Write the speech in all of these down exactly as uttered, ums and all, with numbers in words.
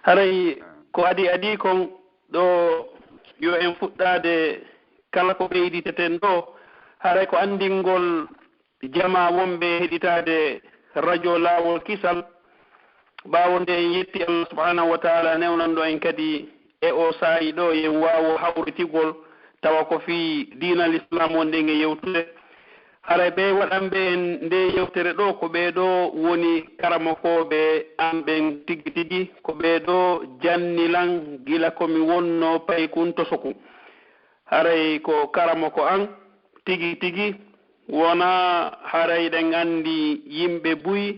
Haray ko adii adii kon ɗoo, yo en fuɗɗaade kala ko ɓeyditeten ɗoo, haray ko anndingol jamaa wonɓe heɗitaade radio Laawol Kisal. Ɓaawo nde en yetti Allah subhanahu wa ta'ala newnan ɗo en kadi e oo saa'i ɗoo, yen waawo hawritigol tawa ko fii diinal Islam wonɗen e yewtude. Haray ɓee waɗanɓe en ndee yewtere ɗoo, ko ɓee ɗoo woni karamokooɓe an ɓen tigi tigi, ko ɓee ɗoo janni lan gila ko mi wonnoo paykun tosokun. Haray ko karamoko an tigi tigi, wonaa haray ɗen anndi yimɓe buy,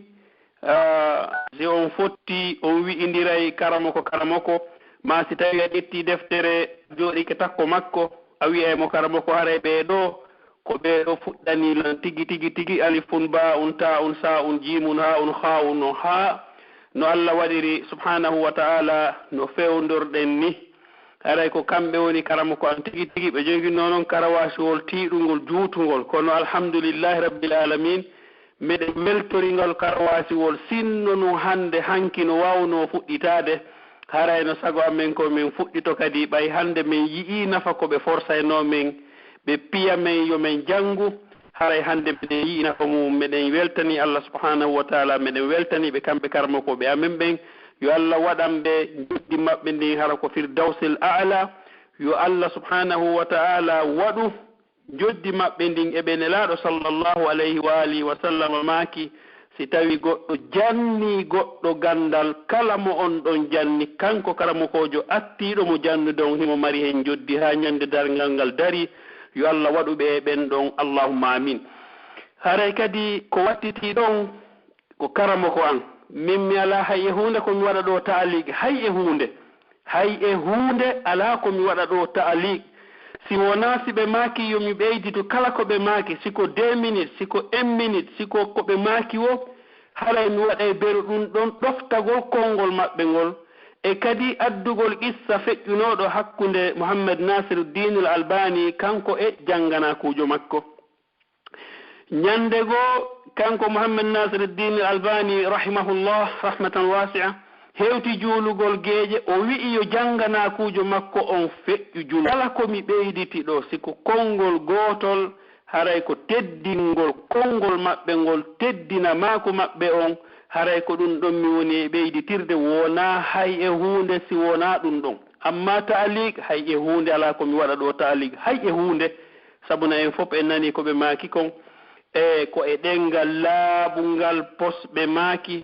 ah, si on fotti, on wi'indiray karamoko, karamoko, maa si tawii a ƴettii deftere, jooɗike takko makko, a wi'ay mo, karamoko, haray ɓee ɗoo, ko ɓee ɗoo fuɗɗanii lan tigi, tigi, tigi, alifun, baa'un, taa'un, saa'un, jiimun, haa'un, haa'un, no haa no Alla waɗiri subhanahu wa ta'ala no fewndorɗen ni. Haray ko kamɓe woni karamoko an tigi tigi, ɓe joginoo non karawaasiwol tiiɗungol, juutungol. Kono alhamdulillahi rabbil alamin, meɗen weltori ngal karawaasiwol, sinno non hannde hanki no waawnoo fuɗɗitaade. Haray no sago amen ko min fuɗɗito kadi, ɓay hannde min yi'ii nafa ko ɓe forsaynoo min, ɓe piya men yo men janngu. Haray hannde meɗen yi'ii nafa mum, meɗen weltanii Allah subhanahu wa ta'ala, meɗen weltanii ɓe kamɓe karamokooɓe amen ɓen. Yo Allah waɗan ɓe njoddi maɓɓe ndin hara ko Firdawsil A'la. Yo Allah subhanahu wa ta'ala waɗu njoddi maɓɓe ndin e ɓe Nelaaɗo sallallahu alayhi wa alihi wa sallam maaki, si tawii goɗɗo jannii goɗɗo ganndal, kala mo on ɗon janni, kanko karamokoojo attiiɗo mo jannude on, himo mari hen njoddi haa ɲande darngal ngal darii. Yo Allah waɗu ɓe e ɓen ɗon, allahumma amin. Haray kadi ko wattitii ɗon, ko karamoko an. Min mi alaa hay e huunde ko mi waɗa ɗoo ta'aliq, hay e huunde. Hay e huunde alaa ko mi waɗa ɗoo ta'aliq. Si wonaa si ɓe maaki yo mi ɓeyditu kala ko ɓe maaki, si ko deux minutes, si ko une minute, si ko ko ɓe maaki woo, haray mi waɗay beru ɗun ɗon ɗoftagol konngol maɓɓe ngol, e kadi addugol qissa feƴƴunooɗo hakkunde Muhammad Nasiruddin Al Albani, kanko e jannganaakuujo makko. Ɲande goo, kanko Muhammad Nasiruddin Al Albani, rahimahullah, rahmatan wasi'a, hewti juulugol geeƴe, o wi'i yo jannganaakuujo makko on feƴƴu juul. Kala ko mi ɓeyditi ɗoo, si ko konngol gootol, haray ko teddingol konngol maɓɓe ngol, teddina maaku maɓɓe on, haray ko ɗun ɗon mi woni e ɓeyditirde, wonaa hay e huunde si wonaa ɗun ɗon. Ammaa ta'aliq, hay e huunde alaa ko mi waɗa ɗoo ta'aliq, hay e huunde. Sabu na en fof en nanii ko ɓe maaki kon, e ko e ɗemngal laaɓungal pos ɓe maaki,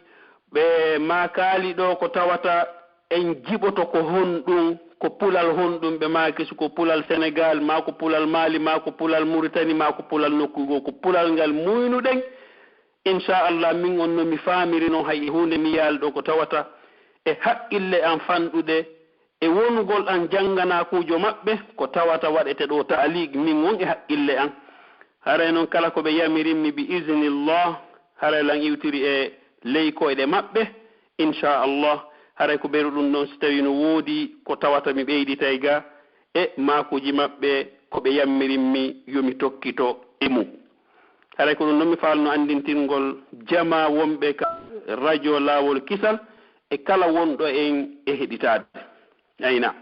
ɓe maakaali ɗoo ko tawata en jiɓoto ko honɗun, ko pulal honɗun ɓe maaki, si ko pulal Senegaal, maa ko pulal Maali, maa ko pulal Muritani, maa ko pulal nokku goo, ko pulal ngal muynuɗen. Insha Allah, min on no mi faamiri non, hay e huunde mi yaali ɗoo ko tawata e haqqille an fanɗuɗe e wonugol an jannganaakuujo maɓɓe, ko tawata waɗete ɗoo ta'aliq min on e haqqille an. Haray non kala ko ɓe yamirimmi bi iznillah, haray lan iwtiri e ley koyɗe maɓɓe, insha Allah. Haray ko beru ɗun ɗon si tawii no woodi ko tawata mi ɓeyditay ga e maakuuji maɓɓe ko ɓe yamirimmi yo mi tokkito e mun. Haray ko ɗun ɗon mi faalno anndintingol jamaa wonɓe ka radio Laawol Kisal e kala wonɗo en e heɗitaade. Ayna.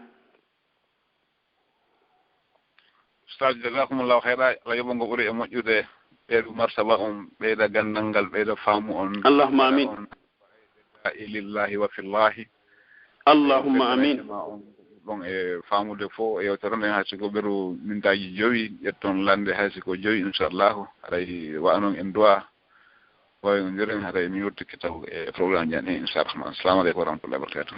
Ustaz, jazakumullahu khayra. Yo Allah yoɓu ngo ɓuri e moƴƴude. Ɓeydu martaba on, ɓeyda ganndal ngal, ɓeyda faamu on. Allahumma amin. Lillahi wa fillahi. Allahumma amin. Ɗon e faamude fof e yewtere nden, hay si ko ɓeru mintaaji jowi, ƴetton lannde hay si ko jowi, inchallahu. Haray wa'anon en du'a. Wawi on joren, haray mi yurtike taw e programme ji an ɗin, inchallah. Assalamu aleykum wa rahmatullahi wa barakatuh.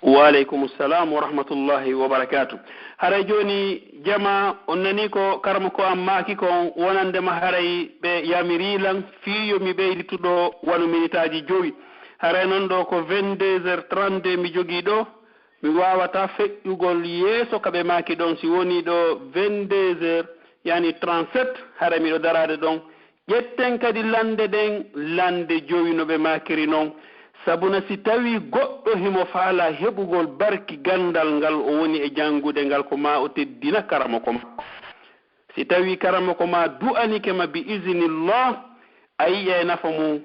Wa aleykum salam wa rahmatullahi wa barakatuh. Haray jooni, jamaa, on nanii ko karamoko an maaki kon, wonandema haray ɓe yamirii lan fii yo mi ɓeyditu ɗoo wano minitaaji jowi. Haray non ɗoo ko vingt-deux heures trente-deux mi jogii ɗoo, mi waawataa feƴƴugol yeeso ka ɓe maaki ɗon. Si wonii ɗoo vingt-deux heures, yani trente-sept, haray miɗo daraade ɗon. Ƴetten kadi lannde ɗen, lannde jowi no ɓe maakiri non. Sabuna si tawii goɗɗo himo faalaa heɓugol barki ganndal ngal o woni e janngude ngal, ko maa o teddina karamoko makko. Si tawii karamoko maa du'anike ma bi iznillah, a yi'ay nafa mun.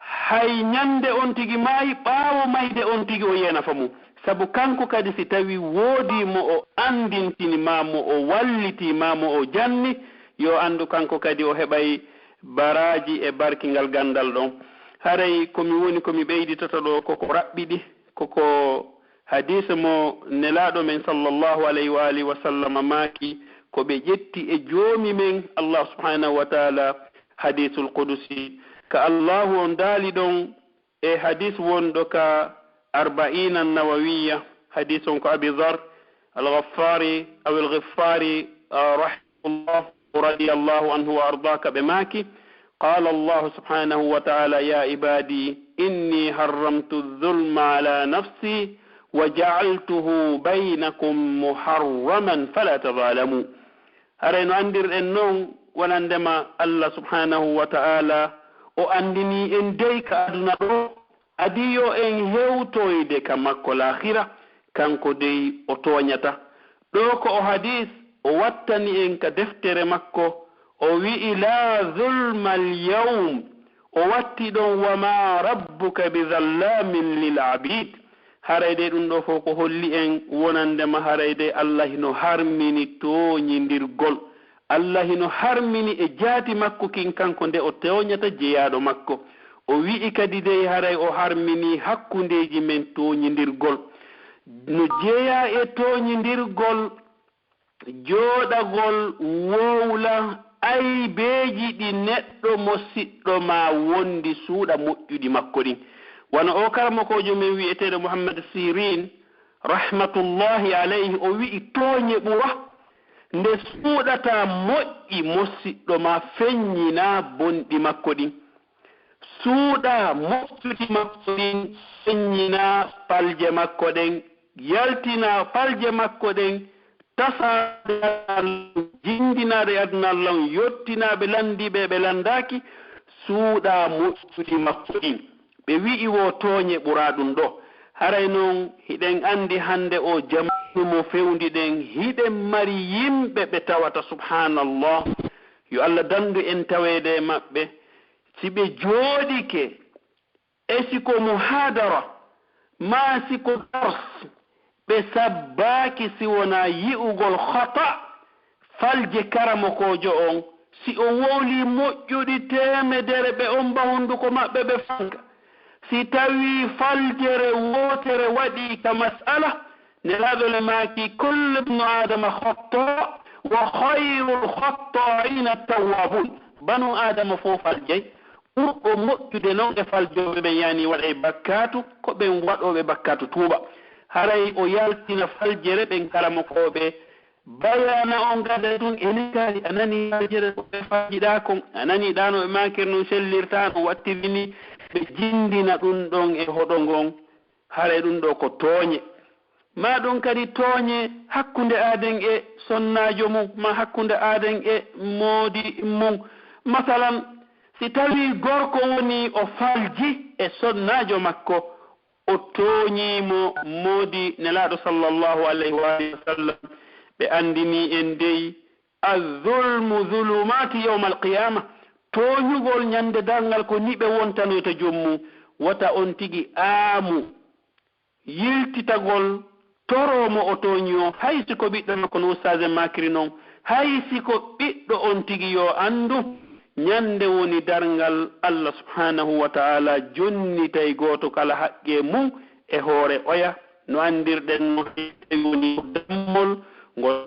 hay ñande on tigi maayi, ɓaawo mayde on tigi o yi'ay nafa mun. Sabu kanko kadi si tawii woodii mo o anndintini maa mo o wallitii maa mo o janni, yo anndu kanko kadi o heɓay baraaji e barki ngal ganndal ɗon. Haray ko mi woni ko mi ɓeyditata ɗoo ko ko raɓɓiɗi, ko ko hadiisa mo Nelaaɗo men sallallahu alayhi wa alihi wa sallama maaki, ko ɓe ƴetti e Joomi men Allah subhanahu wa taala, hadiisul qudusi, ka Allahu on daali ɗon e hadiis wonɗo ka Arba'iina Nawawiyya, hadiis on ko Abi Dhar al-Ghaffari, aw al-Ghiffari, ah, rahimahullah, radiyallahu anhu wa arda, ka ɓe maaki, قال الله سبحانه وتعالى: يا عبادي إني حرمت الظلم على نفسي وجعلته بينكم محرما فلا تظالموا. Haray no anndirɗen non, wonandema Allah subhanahu wa ta'ala o anndinii en dey ka aduna ɗoo, adii yo en hewtoyde ka makko laahira, kanko dey o tooñataa. Ɗoo ko o hadiis o wattani en ka deftere makko, o wi'i, "لا ظلم اليوم." O watti ɗon, "وما ربك بظلام للعبيد." Haray dey ɗun ɗoo fow ko holli en wonandema haray dey Allah hino harmini tooñindirgol. Allah hino harmini e jaati makko kin kanko nde o tooñata jeyaaɗo makko. O wi'i kadi dey haray o harmini hakkundeeji men tooñindirgol. No jeyaa e tooñindirgol jooɗagol wowla aybeeji ɗi neɗɗo mosiɗɗo maa wondi suuɗa moƴƴuɗi makko ɗin. Wano oo karamokoojo men wi'eteeɗo Muhammad Sirin, rahmatullahi alayhi, o wi'i, tooñe ɓura nde suuɗataa moƴƴi mosiɗɗo maa feññinaa bonɗi makko ɗin. Suuɗaa moƴƴuɗi makko ɗin, feññinaa falje makko ɗen, yaltinaa falje makko ɗen, tasaa jindinaaɗo e aduna Allah on, yottinaa ɓe landiiɓe e ɓe landaaki, suuɗaa moƴƴuɗi makko ɗin. Ɓe wi'i wo tooñe ɓuraa ɗun ɗoo. Haray non, hiɗen anndi hannde oo jamaanu mo fewndi ɗen, hiɗen mari yimɓe ɓe tawata, subhaanallah, yo Allah dandu en taweede e maɓɓe, si ɓe jooɗike, e si ko muhaadara, maa si ko dars, ɓe sabbaaki si wonaa yi'ugol khata, falje karamokoojo on, si o wowlii moƴƴuɗi teemedere, ɓe omba hunduko maɓɓe, ɓe fanka. Si tawii faljere wootere waɗii ka mas'ala, Nelaaɗo le maaki, "كل ابن آدم خطاء وخير الخطائين التوابون." Banu Aadama fow faljay, ɓurɗo moƴƴude non e faljooɓe ɓen, yani waɗay bakkaatu, ko ɓen waɗooɓe bakkaatu tuuba. Haray o yaltina faljere ɓen karamokooɓe bayaana on gada tun, enen kaari a nanii faljere ko ɓe faljiɗaa kon, a nanii ɗaa no ɓe maakiri non sellirtaa no wattiri nii, ɓe jindina ɗun ɗon e hoɗo ngon, haray ɗun ɗoo ko tooñe. Maa ɗun kadi tooñe hakkunde aaden e sonnaajo mun, maa hakkunde aaden e moodi mun. Masalan, si tawii gorko woni o falji e sonnaajo makko, o tooñii mo, moodi Nelaaɗo sallallahu alayhi wa alihi wa sallam, ɓe anndinii en dey, "الظلم ظلمات يوم القيامة." Tooñugol ñande darngal ko niɓe wontanoyta jom mun, wota on tigi aamu yiltitagol toroo mo o tooñi on, hay si ko ɓiɗɗo makko no ustaas en maakiri non, hay si ko ɓiɗɗo on tigi yo anndu, ñande woni darngal Allah subhanahu wa ta'ala jonnitay gooto kala haqqee mun e hoore oya, no anndirɗen no hay tawi woni dammol ngol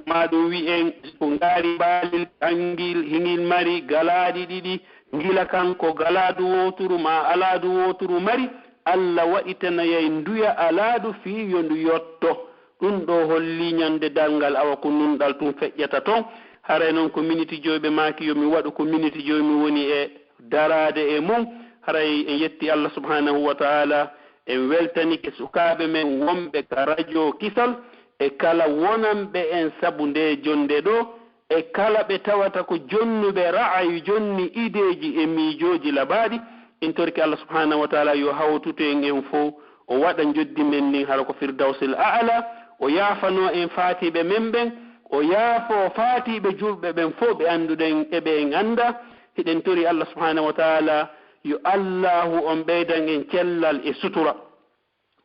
maa ɗum wi'en ko ngaari mbaalel, angil, hingil mari galaaɗi ɗiɗi, ngila kan ko galaadu wooturu maa alaadu wooturu mari, Alla waɗitanayay nduya alaadu fii yo ndu yotto. Ɗum ɗoo hollii ñande darngal, awa ko nunɗal tun feƴƴata ton. Haray non ko miniti joy ɓe maaki yo mi waɗu, ko miniti joy mi woni e daraade e mun. Haray en yetti Alla subhanahu wa ta'ala, en weltanike sukaaɓe men wonɓe ka rajo Kisal, e kala wonanɓe en sabu ndee jonnde ɗoo, e kala ɓe tawata ko jonnuɓe ra'ayu, jonni ideeji e miijooji labaaɗi. En torike Alla subhanahu wa ta'ala yo hawtutu en en fow, o waɗa njoddi men ndin hara ko Firdawsil A'la, o yaafanoo en faatiiɓe men ɓen, o yaafoo faatiiɓe julɓe ɓen fow ɓe annduɗen e ɓe en anndaa. Hiɗen tori Allah subhanahu wa ta'ala yo Allahu on ɓeydan en cellal e sutura.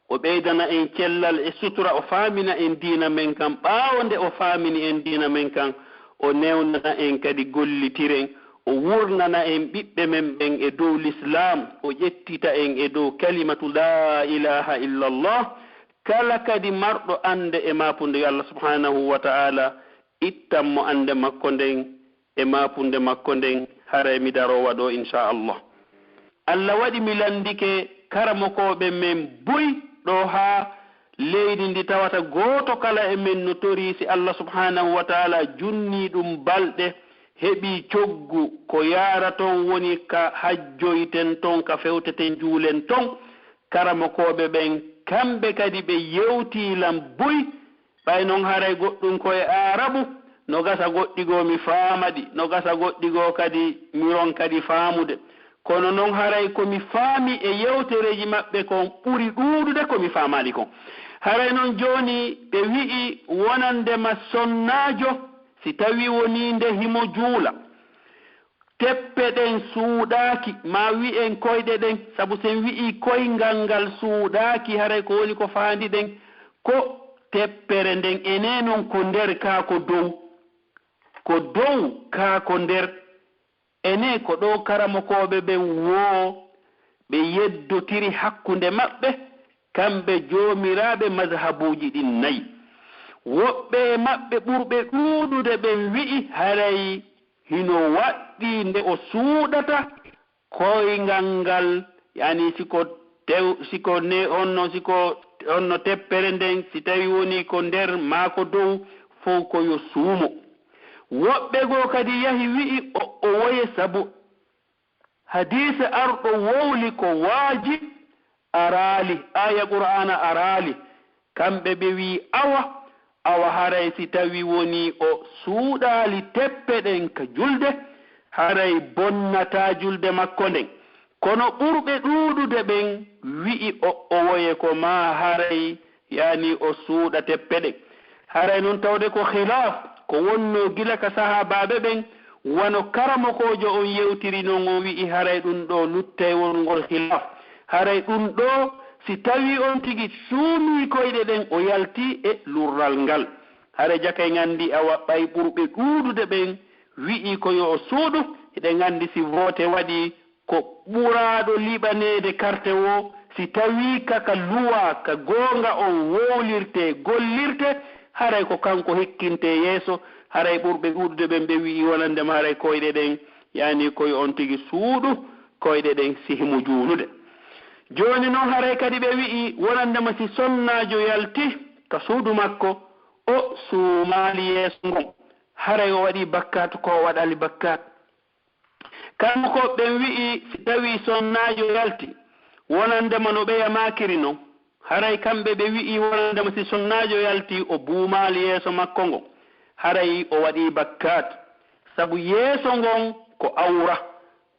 O ɓeydana en cellal e sutura, o faamina en diina men kan. Ɓaawo nde o faamini en diina men kan, o newnana en kadi gollitiren, o wurnana en ɓiɓɓe men ɓen e dow lislaam, o ƴettita en e dow kalimatu laa ilaaha illallah. Kala kadi marɗo annde e maapunde, yo Allah subhanahu wa ta'ala ittan mo annde makko nden e maapunde makko nden, haray mi daroowa ɗoo, inshaa Allah. Allah waɗi mi lanndike karamokooɓe men buy ɗoo haa leydi ndi, tawata gooto kala e men no torii si Allah subhanahu wa ta'ala junnii ɗum balɗe, heɓii coggu ko yaara ton, woni ka hajjoyten ton, ka fewteten juulen ton. Karamokooɓe ɓen, kamɓe kadi ɓe yewtii lan buy. Ɓay non haray goɗɗun ko e Aarabu, no gasa goɗɗi goo mi faama ɗi, no gasa goɗɗi goo kadi mi ronka ɗi faamude. Kono non haray ko mi faami e yewtereeji maɓɓe kon ɓuri ɗuuɗude ko mi faamaali kon. Haray non jooni ɓe wi'i wonandema sonnaajo, si tawii wonii nde himo juula, teppe ɗen suuɗaaki, maa wi'en koyɗe ɗen, sabu si en wi'ii koyngal ngal suuɗaaki, haray ko woni ko faandiɗen ko teppere nden, enee non ko nder kaa ko dow? Ko dow kaa ko nder? Enee ko ɗoo karamokooɓe ɓen woo ɓe yeddotiri hakkunde maɓɓe, kamɓe joomiraaɓe mazhabuuji ɗin nayi? Woɓɓe e maɓɓe ɓurɓe ɗuuɗude ɓen wi'i haray hino waɗɗii nde o suuɗata koyngal ngal, yani si ko tew-, si ko ne-, honno, si ko honno teppere nden, si tawi wonii ko nder maa ko dow, fow ko yo suumo. Woɓɓe goo kadi yahi wi'i o, o woye sabu hadiise arɗo wowli ko waajib araali, aaya Qur'aana araali. Kamɓe ɓe wi'i, awa, awa haray si tawii wonii o suuɗaali teppe ɗen ka julde, haray bonnataa julde makko nden. Kono ɓurɓe ɗuuɗude ɓen wi'i o, o woye ko maa haray, yani o suuɗa teppe ɗen. Haray non tawde ko khilaaf, ko wonnoo gila ka sahaabaaɓe ɓen, wano karamokoojo on yewtiri non, o wi'i haray ɗun ɗoo luttay wonugol khilaaf. Haray ɗun ɗoo, si tawii on tigi suumii koyɗe ɗen, o yaltii e lurral ngal. Haray jaka en anndi, awa, ɓay ɓurɓe ɗuuɗude ɓen wi'i ko yo o suuɗu, hiɗen anndi si voote waɗii, ko ɓuraaɗo liɓaneede karte woo, si tawii ka, ka luwaa, ka goonga on wowlirtee, gollirtee, haray ko kanko hikkintee yeeso. Haray ɓurɓe ɗuuɗude ɓen ɓe wi'i wonandema haray koyɗe ɗen, yani ko yo on tigi suuɗu koyɗe ɗen si himo juulude. Jooni non haray kadi ɓe wi'i wonandema si sonnaajo yalti ka suudu makko, o suumaali yeeso ngon, haray o waɗii bakkaatu, ko o waɗaali bakkaatu. Karamokooɓe ɓen wi'i, si tawii sonnaajo yalti, wonandema no ɓeya maakiri non, haray kamɓe ɓe wi'i, wonandema si sonnaajo yalti, o buumaali yeeso makko ngon, haray o waɗii bakkaatu, sabu yeeso ngon ko awra.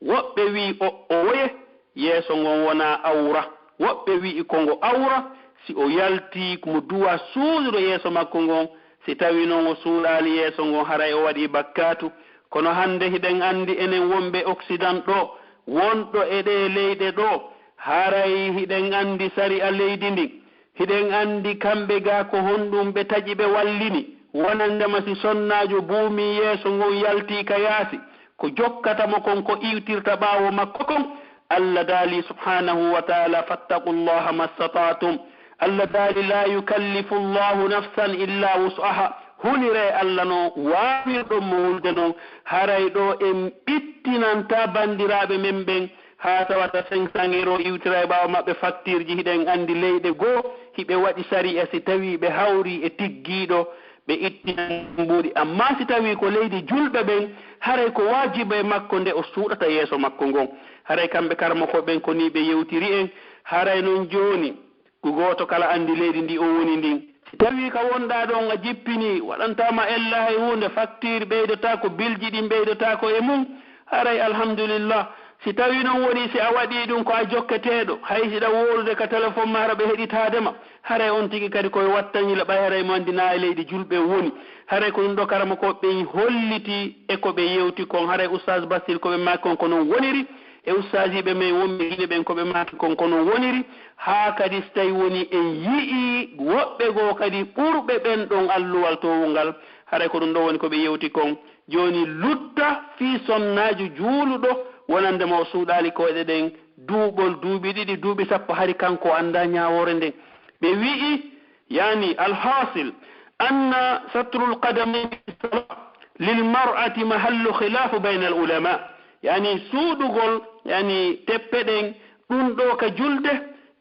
Woɓɓe wi'i, o, o woye, yeeso ngon wonaa awra. Woɓɓe wi'i, ko ngo awra, si o yaltii, ko mo duwaa suudude yeeso makko ngon, si tawii non o suuɗaali yeeso ngon, haray o waɗii bakkaatu. Kono hannde hiɗen anndi enen wonɓe Occident ɗoo, wonɗo e ɗee leyɗe ɗoo, haray hiɗen anndi sari'a leydi ndin. Hiɗen anndi kamɓe gaa ko honɗun ɓe taƴi ɓe wallini, wonandema si sonnaajo buumii yeeso ngon yaltii ka yaasi, ko jokkata mo kon ko iwtirta ɓaawo makko kon. Allah daali subhanahu wa ta'ala, fattaqullaha mastata'tum. Allah daali, la yukallifu Allahu nafsan illa wus'aha. Huliree Allah no waawirɗon mo hulde non. Haray ɗoo en ɓittinantaa banndiraaɓe men ɓen, haa tawata cinq cents euros iwtira e ɓaawo maɓɓe faktiirji. Hiɗen anndi leyɗe goo, hiɓe waɗi sariya, si tawii ɓe hawrii e tiggiiɗo, ɓe ittinan mbuuɗi. Ammaa si tawii ko leydi julɓe ɓen, haray ko waajibu e makko nde o suuɗata yeeso makko ngon. Haray kamɓe karamokooɓe ɓen ko nii ɓe yewtiri en. Haray non jooni, ko gooto kala anndi leydi ndi o woni ndin. Si tawii ka wonɗaa ɗon a jippinii, waɗantaa ma ella hay huunde, faktiir ɓeydotaako, bilji ɗin ɓeydotaako e mun, haray alhamdulillah. Si tawii non wonii si a waɗii ɗun ko a jokketeeɗo, hay si ɗa woorude ka telefon maa hara ɓe heɗitaade ma, haray on tigi kadi ko yo wattani la ɓay haray mo anndi naa e leydi julɓe woni. Haray ko ɗun ɗoo karamokooɓe ɓen holliti e ko ɓe yewti kon. Haray Ustaas Basil ko ɓe maaki kon ko non woniri, e ustaasiiɓe men wonɓe Gine ɓen ko ɓe maaki kon ko non woniri. Haa kadi si tawii wonii en yi'ii woɓɓe goo kadi ɓurɓe ɓen ɗon alluwal toowungal, haray ko ɗun ɗoo woni ko ɓe yewti kon. Jooni lutta fii sonnaajo juuluɗo wonande ma o suuɗaali koyɗe ɗen duuɓol, duuɓi ɗiɗi, duuɓi sappo, hari kanko o anndaa ñaawoore nden. Ɓe wi'i, yani, alhasil, anna satrul qadamayni fi salah lil mar'ati mahallu khilaf bayna al ulama. Yani, suuɗugol, yani, teppe ɗen, ɗun ɗoo ka julde,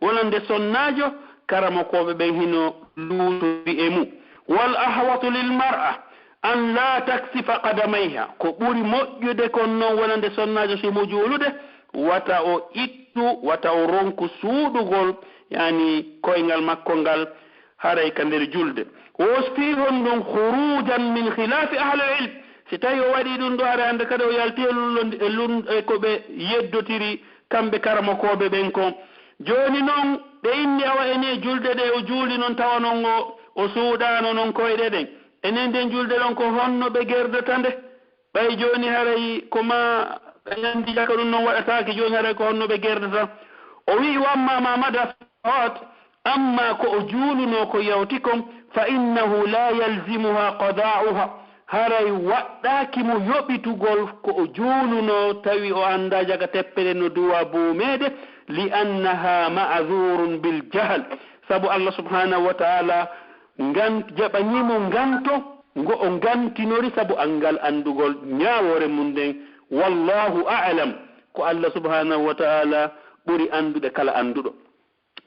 wonande sonnaajo, karamokooɓe ɓen hino luutori e mun. Wal ahwatu lil mar'a an la taksifa qadamayha, ko ɓuri moƴƴude kon non wonande sonnaajo si mo juulude, wata o ittu, wata o ronku suuɗugol, yani koyngal makko ngal, haray ka nder julde. Wo fii honɗun? Khurujan min khilafi ahlil ilm. Si tawii o waɗii ɗun ɗoo, haray hande kadi o yaltii e lun-, e lun-, e ko ɓe yeddotiri kamɓe karamokooɓe ɓen kon. Jooni non, ɓe inni awa enee julde ɗe o juuli non tawa non o, o suuɗaano non koyɗe ɗen. Enen ɗen julde ɗon ko honno ɓe gerdata nde? Ɓay jooni haray ko maa ɓe anndi jaka ɗun non waɗataake, jooni haray ko honno ɓe gerdata? O wi'i, wa amma ma mada fi salawat, amma ko o juulunoo ko yawti kon, fa innahu la yalzimuha qada'uha, haray waɗɗaaki mo yoɓitugol ko o juulunoo, tawi o anndaa jaka teppere no duwa buumeede, li annaha ma'zurun bil jahl, sabu Allah subhanahu wa ta'ala ngan-, jaɓanii mo nganto ngo o ngantinori sabu anngal anndugol ñaawoore mun nden. Wallahu a'lam, ko Allah subhanahu wa ta'ala ɓuri anndude kala annduɗo.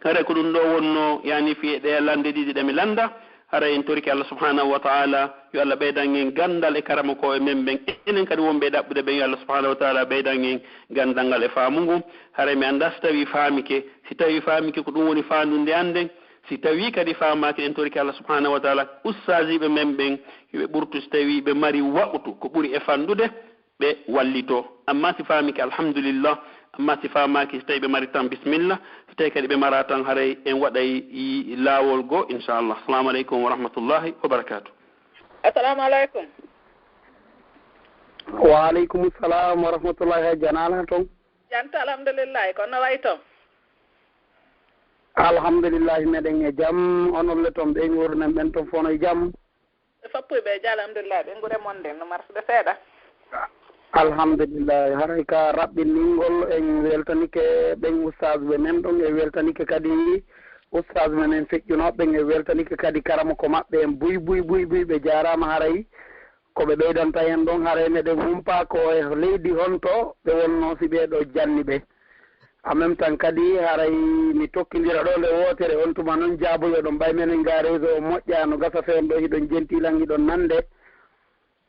Haray ko ɗun ɗoo wonnoo, yani fii e ɗee lannde ɗiɗi ɗe mi lannda. Haray en torike Allah subhanahu wa ta'ala, yo Allah ɓeydan en ganndal e karamokooɓe men ɓen. Enen kadi wonɓe e ɗaɓɓude ɓen, yo Allah subhanahu wa ta'ala ɓeydan en ganndal ngal e faamu ngun. Haray mi anndaa si tawii faamike, si tawii faamike ko ɗun woni faandunde an nden. Si tawii kadi faamaaki, en torike Allah subhanahu wa ta'ala, ustaasiiɓe men ɓen, yo ɓe ɓurtu si tawii ɓe mari waqtu ko ɓuri e fanɗude. Ɓe wallitoo. Amma si faamike, alhamdulillah. Amma si faamaaki, si tawii ɓe mari tan, bismillah. Si tawii kadi ɓe maraa tan, haray en waɗay i-, laawol goo, inshallah. Assalamu aleykum wa rahmatullahi wa barakatuh. Assalamu aleykum. Wa aleykum salam wa rahmatullahi. Hajja, no alaa ton? Jam tan, alhamdulillahi. Kono no wayi ton? Alhamdulillahi, meɗen e jam. Onon le ton, ɓen wuro nden, ɓen ton fof no e jam? Ɓe foppuy ɓe, ja, alhamdulillahi, ɓeynguure mon nden no marsude seeɗa. Alhamdulillahi, haray ka raɓɓinɗingol, en weltanike ɓen ustaasɓe men ɗon, en weltanike kadi ustaasɓe men feƴƴunooɓe ɓen, en weltanike kadi karamoko maɓɓe en buy, buy, buy, buy, ɓe jaaraama haray. Ko ɓe ɓeydanta en ɗon, haray meɗen humpaa ko e leydi honto ɓe wonnoo si ɓee ɗoo janni ɓe. En même temps kadi, haray mi tokkindira ɗoo nde wootere, on tuma non jaaboyoɗon, ɓay menen ga réseau o moƴƴaa, no gasa fewndo hiɗon jentii lan, hiɗon nande.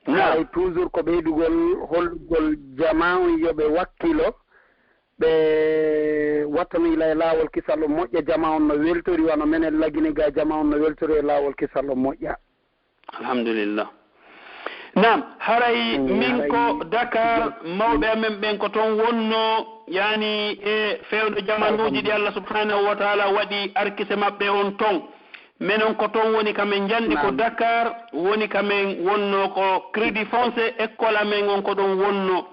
Naam. Haray toujours ko ɓeydugol hollugol jamaa on yo ɓe wakkilo, ɓe wattano ila e laawol kisal on moƴƴa, jamaa on no weltori, wano menen Lagine ga jamaa on no weltori e laawol kisal on moƴƴa. Alhamdulillah. Naam, haray min ko Dakar, mawɓe amen ɓen ko ton wonnoo, yani e fewndo jamanuuji ɗi Allah subhanahu wa ta'ala waɗi arkise maɓɓe on ton. Menen ko ton woni ka men njanɗi ko Dakar, woni ka men wonnoo ko Crédit Foncier, école amen on ko ɗon wonnoo.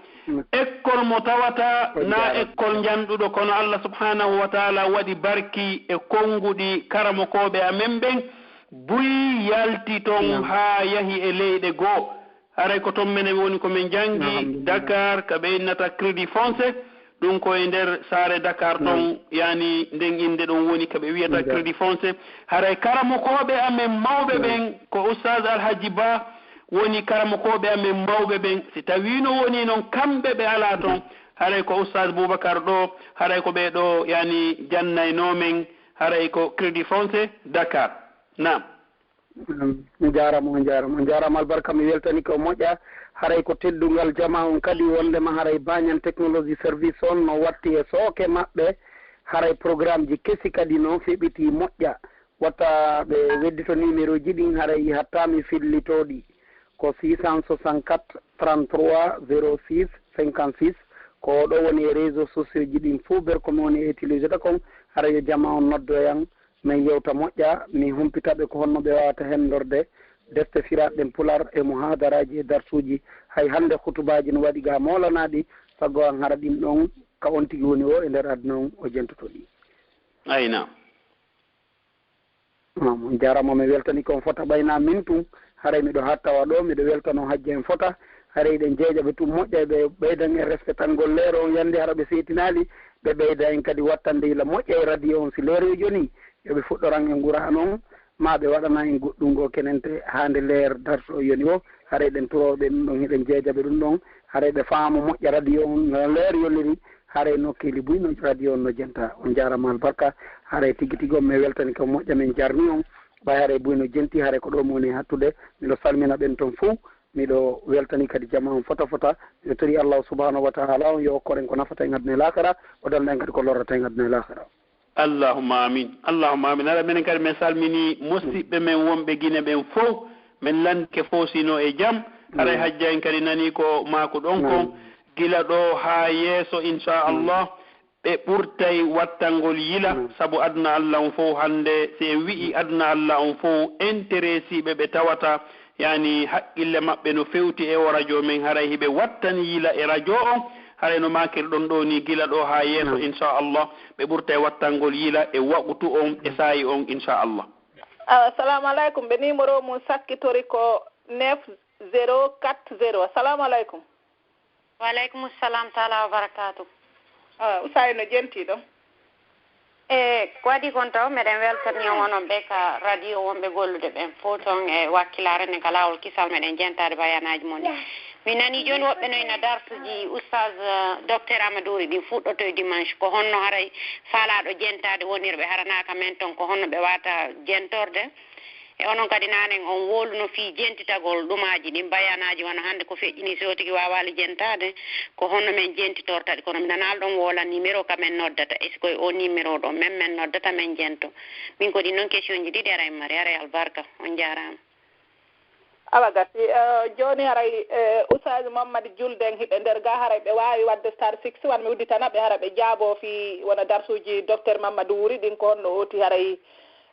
École mo tawata na école njanɗuɗo, kono Allah subhanahu wa ta'ala waɗi barki e konnguɗi karamokooɓe amen ɓen. Buy yalti ton haa yahi e leyɗe goo. Haray ko ton menen woni ko men janngi Dakar, ka ɓe innata Crédit Foncier. Ɗum ko e nder saare Dakar ton, yani nden innde ɗon woni ka ɓe wiyata Crédit Foncier. Haray karamokooɓe amen mawɓe ɓen, ko Oustaz Alhaji Ba woni karamokooɓe amen mawɓe ɓen. Si tawiino woni non kamɓe ɓe alaa ton, haray ko Oustaz Boubacar ɗo, haray ko ɓee ɗo, yani, jannaynoo men, haray ko Crédit Foncier Dakar. Naam. Mm, on jaaraama, on jaaraama, on jaaraama albarka, mi weltanike o moƴƴa. Haray ko teddungal jamaa on kadi, wondema haray Banyan Technology Service on no watti e sooke maɓɓe. Haray programmeji kesi kadi no feɓitii moƴƴa. Watta ɓe weddito numéroji ɗin, haray hatta mi fillito ɗi. Ko six cent soixante-quatre, trente-trois, zéro six, cinquante-six. Ko ɗoo woni e réseaux sociaux ji ɗin fow, ber ko mi woni e utilisede kon, hara yo jamaa on noddoyan, men yewta moƴƴa, mi humpita ɓe ko honno ɓe waawata henndorde defte firaaɗe ɗen Pulaar e muhaadaraaji e darsuuji. Hay hannde hutubaaji no waɗi ga moolanaaɗi, sago an hara ɗin ɗon ka on tigi woni o e nder aduna on o jentoto ɗi. Ayna. Naam, on jaaraama, mi weltanii kon fota ɓayna min tun. Haray miɗo hattawa ɗoo, miɗo weltanoo hajja en fota. Haray ɗen jeejaɓe tun moƴƴa, ɓe ɓeydan en respetangol leero on yande hara ɓe seetinaali, ɓe ɓeyda en kadi wattande yila moƴƴa e radio on. Si leero e joni, yo ɓe fuɗɗoran en Qur'aana on, maa ɓe waɗana en goɗɗun goo kenente haa nde leer darsu o yoni o. Haray ɗen turooɓe ɗun ɗon, hiɗen jeejaɓe ɗun ɗon. Haray ɓe faamo moƴƴa radio on no leer yoliri. Haray nokkeeli buy no radio on no jenta. On jaaraama albarka. Haray tigi tigi on mi weltani kon moƴƴa, men jarni on. Ɓay haray buy no jenti, haray ko ɗoo mo woni hattude. Miɗo salmina ɓen ton fow. Miɗo weltani kadi jamaa on fota fota. Miɗo tori Allahu subhanahu wa ta'ala on yo okkoren ko nafata en aduna e laakara, o danda en kadi ko lorrata en aduna e laakara. Allahumma amin. Allahumma amin. Hara menen kadi men salmini musiɗɓe men wonɓe Gine ɓen fow. Men landike fow sino e jam. Haray hajja en kadi nani ko maaku ɗon kon. Gila ɗoo haa yeeso, insha Allah, ɓe ɓurtay wattangol yila, sabu aduna Alla on fow hannde, si en wi'i aduna Alla on fow, interesiiɓe ɓe tawata, yani, haqqille maɓɓe no fewti e o radio men, haray hiɓe wattani yila e radio on, haray no maakirɗon ɗoo ni, gila ɗoo haa yeeso, insha Allah, ɓe ɓurtay wattangol yila e waqtu on, e saa'i on, insha Allah. Awa, assalamu alaikum. Ɓe numéro mun sakkitori ko neuf zéro quatre zéro. Assalamu alaikum. Wa alaikum salam taala wa barakatuh. Ah, Usaay no jenti ɗon. E ko waɗi kon taw, meɗen weltani on onon ɓe ka radio wonɓe gollude ɓen fow ton e wakkilaare nden ka laawol kisal, meɗen jentaade bayanaaji mon ɗin. Mi nani jooni woɓɓe no ina darsuji Oustaz, eh, Docteur Amadou Wuri ɗin fuɗɗoto e dimanche. Ko honno haray faalaaɗo jentaade wonirɓe haranaaka men ton, ko honno ɓe waata jentorde? E onon kadi naanen on wowluno fii jentitagol ɗumaaji ɗin, bayanaaji wano hannde ko feƴƴini, si o tigi waawaali jentaade, ko honno men jentitorta ɗi? Kono mi nanaali ɗon wowla numéro ka men noddata, est-ce que ko e o numéro ɗon men, men noddata, men jento? Min ko ɗin non questionji ɗiɗi haray mi mari, haray albarka, on jaaraama. Awa gasi, eh, jooni haray, eh, Oustaz Mamadou Julde en hiɓe nder ga, haray ɓe waawi waɗde star six one, mi udditana ɓe, haray ɓe jaaboo fii wona darsuuji Docteur Mamadou Wuri ɗin, ko honno o ti haray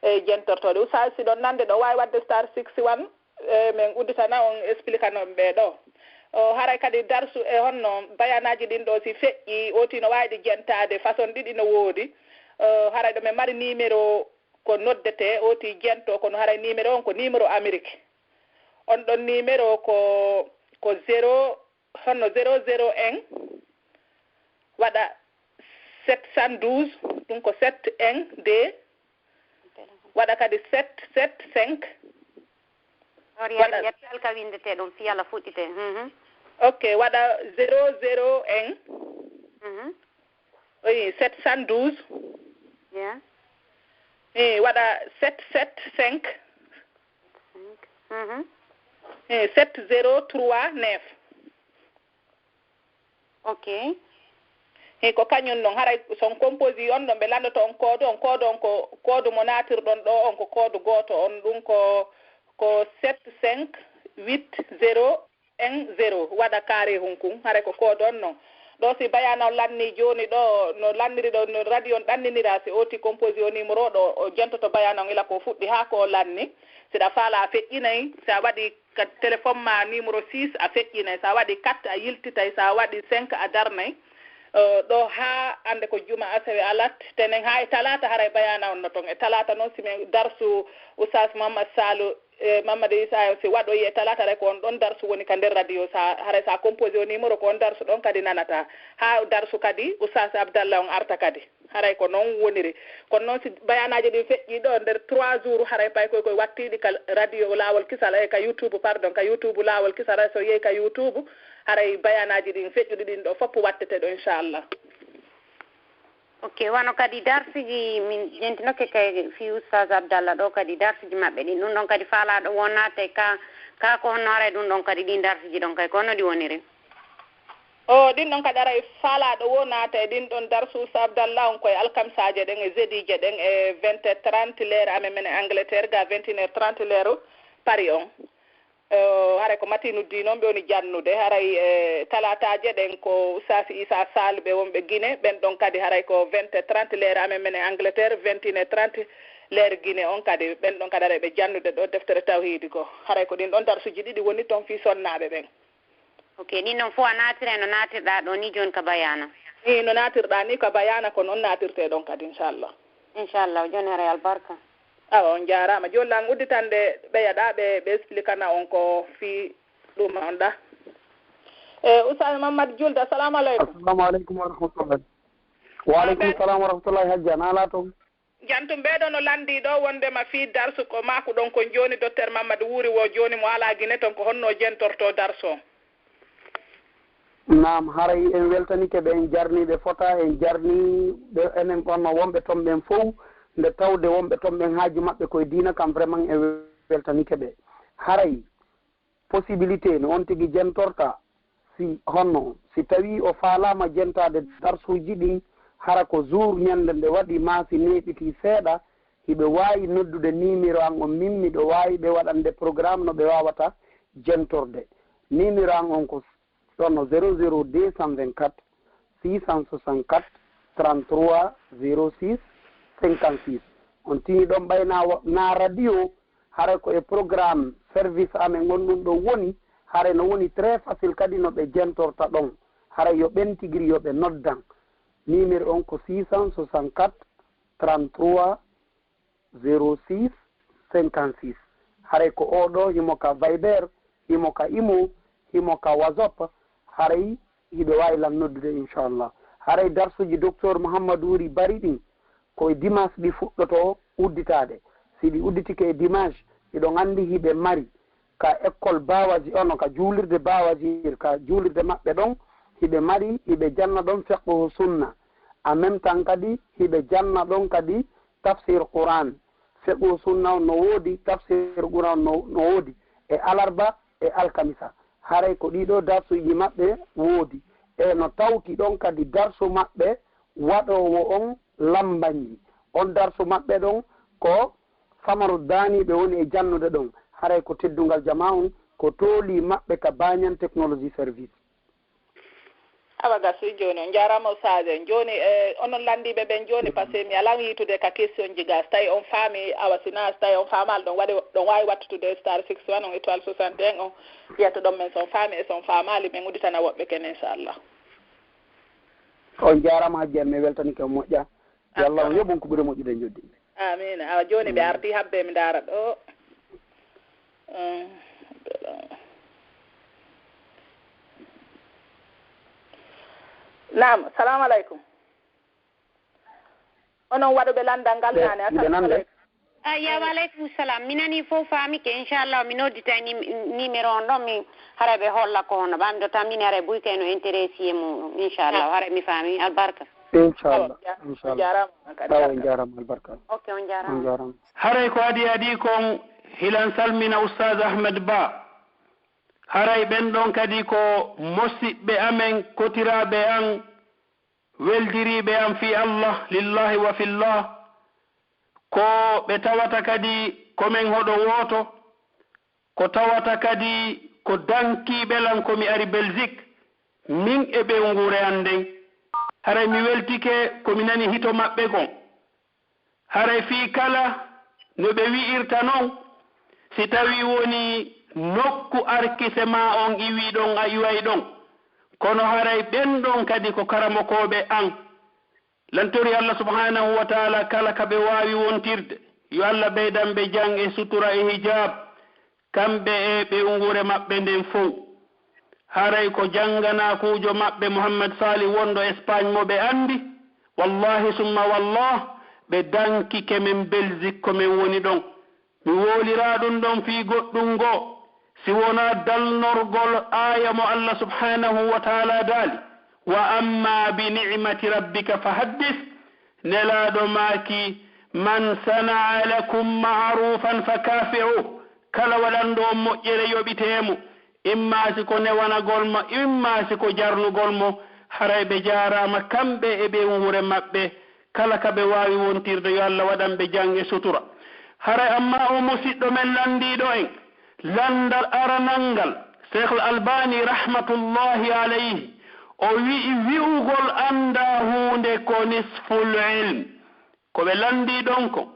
e jentortooɗe. Oustaz, si ɗon nande, ɗon waawi waɗde star six one, e men udditana on, explique non ɓe ɗo. O, haray kadi darsu e honno bayanaaji ɗin ɗo, si feƴƴi, o ti no waawi ɗi jentaade, façon ɗiɗi no woodi. O, haray ɗo men mari numéro ko noddetee, o ti jento, kono haray numéro on ko numéro Amérique. On ɗon numéro ko, ko zéro, honno zéro zéro un, waɗa sept cent douze, ɗum ko sept un deux, waɗa kadi sept sept cinq. Ɗon waɗa yari ƴettal ka winndetee ɗum fii Alla fuɗɗitee. Mhm. Ok, waɗa zéro zéro un. Mhm. Oui, sept cent douze. Yeah. Eh, waɗa sept sept cinq. Mhm. Eh, sept zéro trois neuf. Ok. He ko kañum non, haray so on composé on ɗon, ɓe lanndoto on code on. Code on ko code mo naatirɗon ɗo on, ko code gooto on, ɗum ko, ko sept cinq huit zéro un zéro, waɗa carré hunkun, haray ko code on non. Ɗo si bayana on lanni jooni ɗo, no lanniri ɗo, no radio on ɗanniniraa, si o ti composé o numéro ɗo, o jentoto bayana on ila ko fuɗɗi haa ko o lanni. Si ɗa faala a feƴƴinay, si a waɗi ka téléphone ma numéro six a feƴƴinay, si a waɗi quatre a yiltitay, si a waɗi cinq a darnay. Eh, ɗo haa annde ko juma, asewe, alat, tenen haa e talaata haray bayana on no ton. E talaata non si men darsu Oustaz Mamadou Sall, eh, Mamadou Issa, si waɗoyi e talaata haray ko on ɗon darsu woni ka nder radio. Sa, haray sa composé o numéro ko on darsu ɗon kadi nanata. Haa darsu kadi Oustaz Abdallah on arta kadi. Haray ko non woniri. Kono non si bayanaaji ɗin feƴƴi ɗo nder trois jours, haray pay koy koy wattiɗi ka radio Laawol Kisal, eh, ka YouTube, pardon, ka YouTube Laawol Kisal, haray so yehi ka YouTube, haray bayanaaji ɗin feƴƴuɗi ɗin ɗo fof wattete ɗo, inchallah. Ok, wano kadi darsuji min jentinoke kay fii Oustaz Abdallah ɗo kadi darsuji maɓɓe ɗin, ɗum ɗon kadi faalaaɗo wonnaate ka, ka ko honno haray ɗum ɗon kadi ɗin darsuji ɗon kay ko honno ɗi woniri? O, ɗin ɗon kadi aray faalaaɗo wo naata e ɗin ɗon darsuuji Abdallah on ko e alkamisaaje ɗen e jeediije ɗen e vingt heures trente l'heure amen menen Angleterre, ga vingt et une heures trente l'heure Paris on. Eh, haray ko Matinuddiin on ɓe woni jannude. Haray, eh, talaataaje ɗen ko Ustaas Isaa Sal ɓe wonɓe Gine. Ɓen ɗon kadi haray ko vingt et trente l'heure amen menen Angleterre, vingt et une et trente l'heure Gine on kadi. Ɓen ɗon kadi haray ɓe jannude ɗo deftere tawhiidi goo. Haray ko ɗin ɗon darsuuji ɗiɗi woni ton fii sonnaaɓe ɓen. Ok, ɗin ɗon fow a naatiray no naatirɗaa ɗoo nii jooni ka bayaana? Nii no naatirɗaa nii ka bayaana, ko non naatirtee ɗon kadi, inchallah. Inchallah, jooni haray albarka. Awa, on jaaraama. Jooni lan udditande ɓeya ɗaa, ɓe, ɓe expliquana on ko fii ɗum on ɗaa. E, Oustaz Mamadou Julde, assalamu aleykum. Assalamu aleykum wa rahmatullahi. Wa aleykum salam wa rahmatullahi, Hajja, naalaa ton? Jantum ɓee ɗoo no lanndii ɗoo wonndema fii darsu ko maakuɗon kon jooni, Docteur Mamadou Wuuri woo jooni mo alaa Gine ton, ko honno o jentortoo darsu on? Naam, haray en weltanike ɓe, en jarnii ɓe fota, en jarnii ɓe enen ɗon no wonɓe ton ɓen fow, nde tawde wonɓe ton ɓen haaju maɓɓe ko e diina kan, vraiment en weltanike ɓe. Haray possibilité no on tigi jentorta, si honno, si tawii o faalaama jentaade darsuuji ɗin, hara ko jour ñannde nde waɗi maa si neeɓitii seeɗa, hiɓe waawi noddude numéro an on, min miɗo waawi ɓe waɗande programme no ɓe waawata jentorde. Numéro an on ko ɗon no zéro zéro deux cent vingt-quatre, six cent soixante-quatre, trente-trois zéro six cinquante-six. On tini ɗon ɓay na wa-, na radio, haray ko e programme service amen on ɗum ɗo woni, haray no woni très facile kadi no ɓe jentorta ɗon. Haray yo ɓen tigiri yo ɓe noddan. Numéro on ko six cent soixante-quatre, trente-trois zéro six cinquante-six. Haray ko oo ɗoo, himo ka Viber, himo ka Imo, himo ka WhatsApp, haray hiɓe waawi lan noddude, inchallah. Haray darsuuji Docteur Mouhamadou Wuri Bari ɗin, ko e dimanche ɗi fuɗɗotoo udditaade. Si ɗi udditike e dimanche, hiɗon anndi hiɓe mari ka école Bawaji, ono ka juulirde Bawaji, ka juulirde maɓɓe ɗon, hiɓe mari, hiɓe janna ɗon fiqhu sunna. En même temps kadi, hiɓe janna ɗon kadi tafsir Qur'an. Fiqhu sunna on no woodi, tafsir Qur'an on no, no woodi. E alarba, e alkamisa. Haray ko ɗii ɗoo darsuuji maɓɓe woodi. E no tawti ɗon kadi darsu maɓɓe waɗoowo on lambanji. On darsu maɓɓe ɗon ko Samaru Daani ɓe woni e jannude ɗon. Haray ko teddungal jamaa on, ko tooli maɓɓe ka Banyan Technology Service. Awa gasii jooni, on jaaraama Ustaaz en. Jooni, eh, onon lanndiiɓe ɓen jooni, parce que mi alan yiitude ka question ji gaa. Si tawi on faami, awa si naa, si tawi on faamaali, ɗon waɗi, ɗon waawi wattude star six one on étoile soixante et un on, yetto ɗon men si on faami, e si on faamaali, men udditana woɓɓe ken, inchallah. On jaaraama Hajji, mi weltanike, on moƴƴa. Yo Allah on yoɓ on ko ɓuri moƴƴude e njoɓdi. Amiin. Awa jooni ɓe artii habbe mi ndaara ɗoo. Mm. Naam, salaamu aleykum. Onon waɗuɓe lanndal ngal naane, assalamu aleykum. Ayya, wa aleykum salam. Mi nanii fow faamike, inchallah, mi nodditay nim-, numéro on ɗon, mi haray ɓe holla ko honno. Ɓamdo tan min haray buy kay no intéressé e muɗum, inchallah. Haray mi faami, albarka. Inchallah, inchallah. On jaaraama kadi. Awa, on jaaraama, albarka. Ok, on jaaraama. On jaaraama. Haray ko adii adii kon, hilan salmina Ustaaz Ahmed Ba. Haray ɓen ɗon kadi ko mosiɓɓe amen, kotiraaɓe an, weldiriiɓe an fii Allah, lillahi wa fillah, ko ɓe tawata kadi ko men hoɗo wooto, ko tawata kadi ko dankiiɓe lan ko mi ari Belgique, min e ɓeynguure an nden. Haray mi weltike ko mi nani hito maɓɓe kon. Haray fii kala no ɓe wi'irta non, si tawii wonii nokku arkise maa on iwii ɗon, a iway ɗon. Kono haray ɓen ɗon kadi ko karamokooɓe an. Lantori Allah subhanahu wa ta'ala kala ka ɓe waawi wontirde. Yo Allah ɓeydan ɓe jam e sutura e hijab. Kamɓe e ɓeynguure maɓɓe nden fow. Haray ko janganaakuujo maɓɓe Muhammad Salih wonɗo Espagne mo ɓe anndi. Wallahi summa wallah, ɓe dankike men Belgique ko men woni ɗon. Mi wooliraa ɗum ɗon fii goɗɗum goo, si wonaa dalnorgol aaya mo Allah subhanahu wa ta'ala daali, "Wa amma bi ni'mati rabbika fa haddis." Nelaaɗo maaki, "Man sana'a lakum ma'rufan fa kafi'u." Kala waɗanɗo on moƴƴere yoɓitee mo, imma si ko newanagol mo, imma si ko jarnugol mo, haray ɓe jaaraama kamɓe e ɓeynguure maɓɓe, kala ka ɓe waawi wontirde, yo Allah waɗan ɓe jam e sutura. Haray amma o musiɗɗo men lanndiiɗo en, Lanndal aranal ngal, Seekhul Albaani rahmatullaahi alayhi, o wi'i, wi'ugol anndaa huunde ko nisful ilm. Ko ɓe lanndii ɗon kon,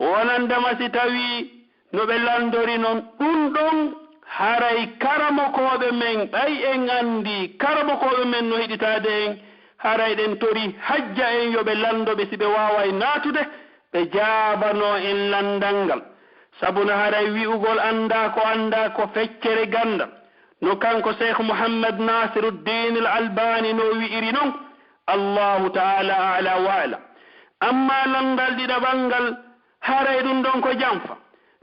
wonandema si tawii no ɓe lanndori non ɗun ɗon, haray karamokooɓe men, ɓay en anndii karamokooɓe men no heɗitaade en, haray ɗen torii hajja en yo ɓe lanndo ɓe si ɓe waaway naatude, ɓe jaabanoo en lanndal ngal. Sabu no haray wi'ugol anndaa ko anndaa ko feccere ganndal, no kanko Seekh Muhammad Naasiruddin Al Albaani no wi'iri non, Allaahu ta'aalaa a'laa wa a'lam. Ammaa lanndal ɗiɗaɓal ngal, haray ɗun ɗon ko janfa.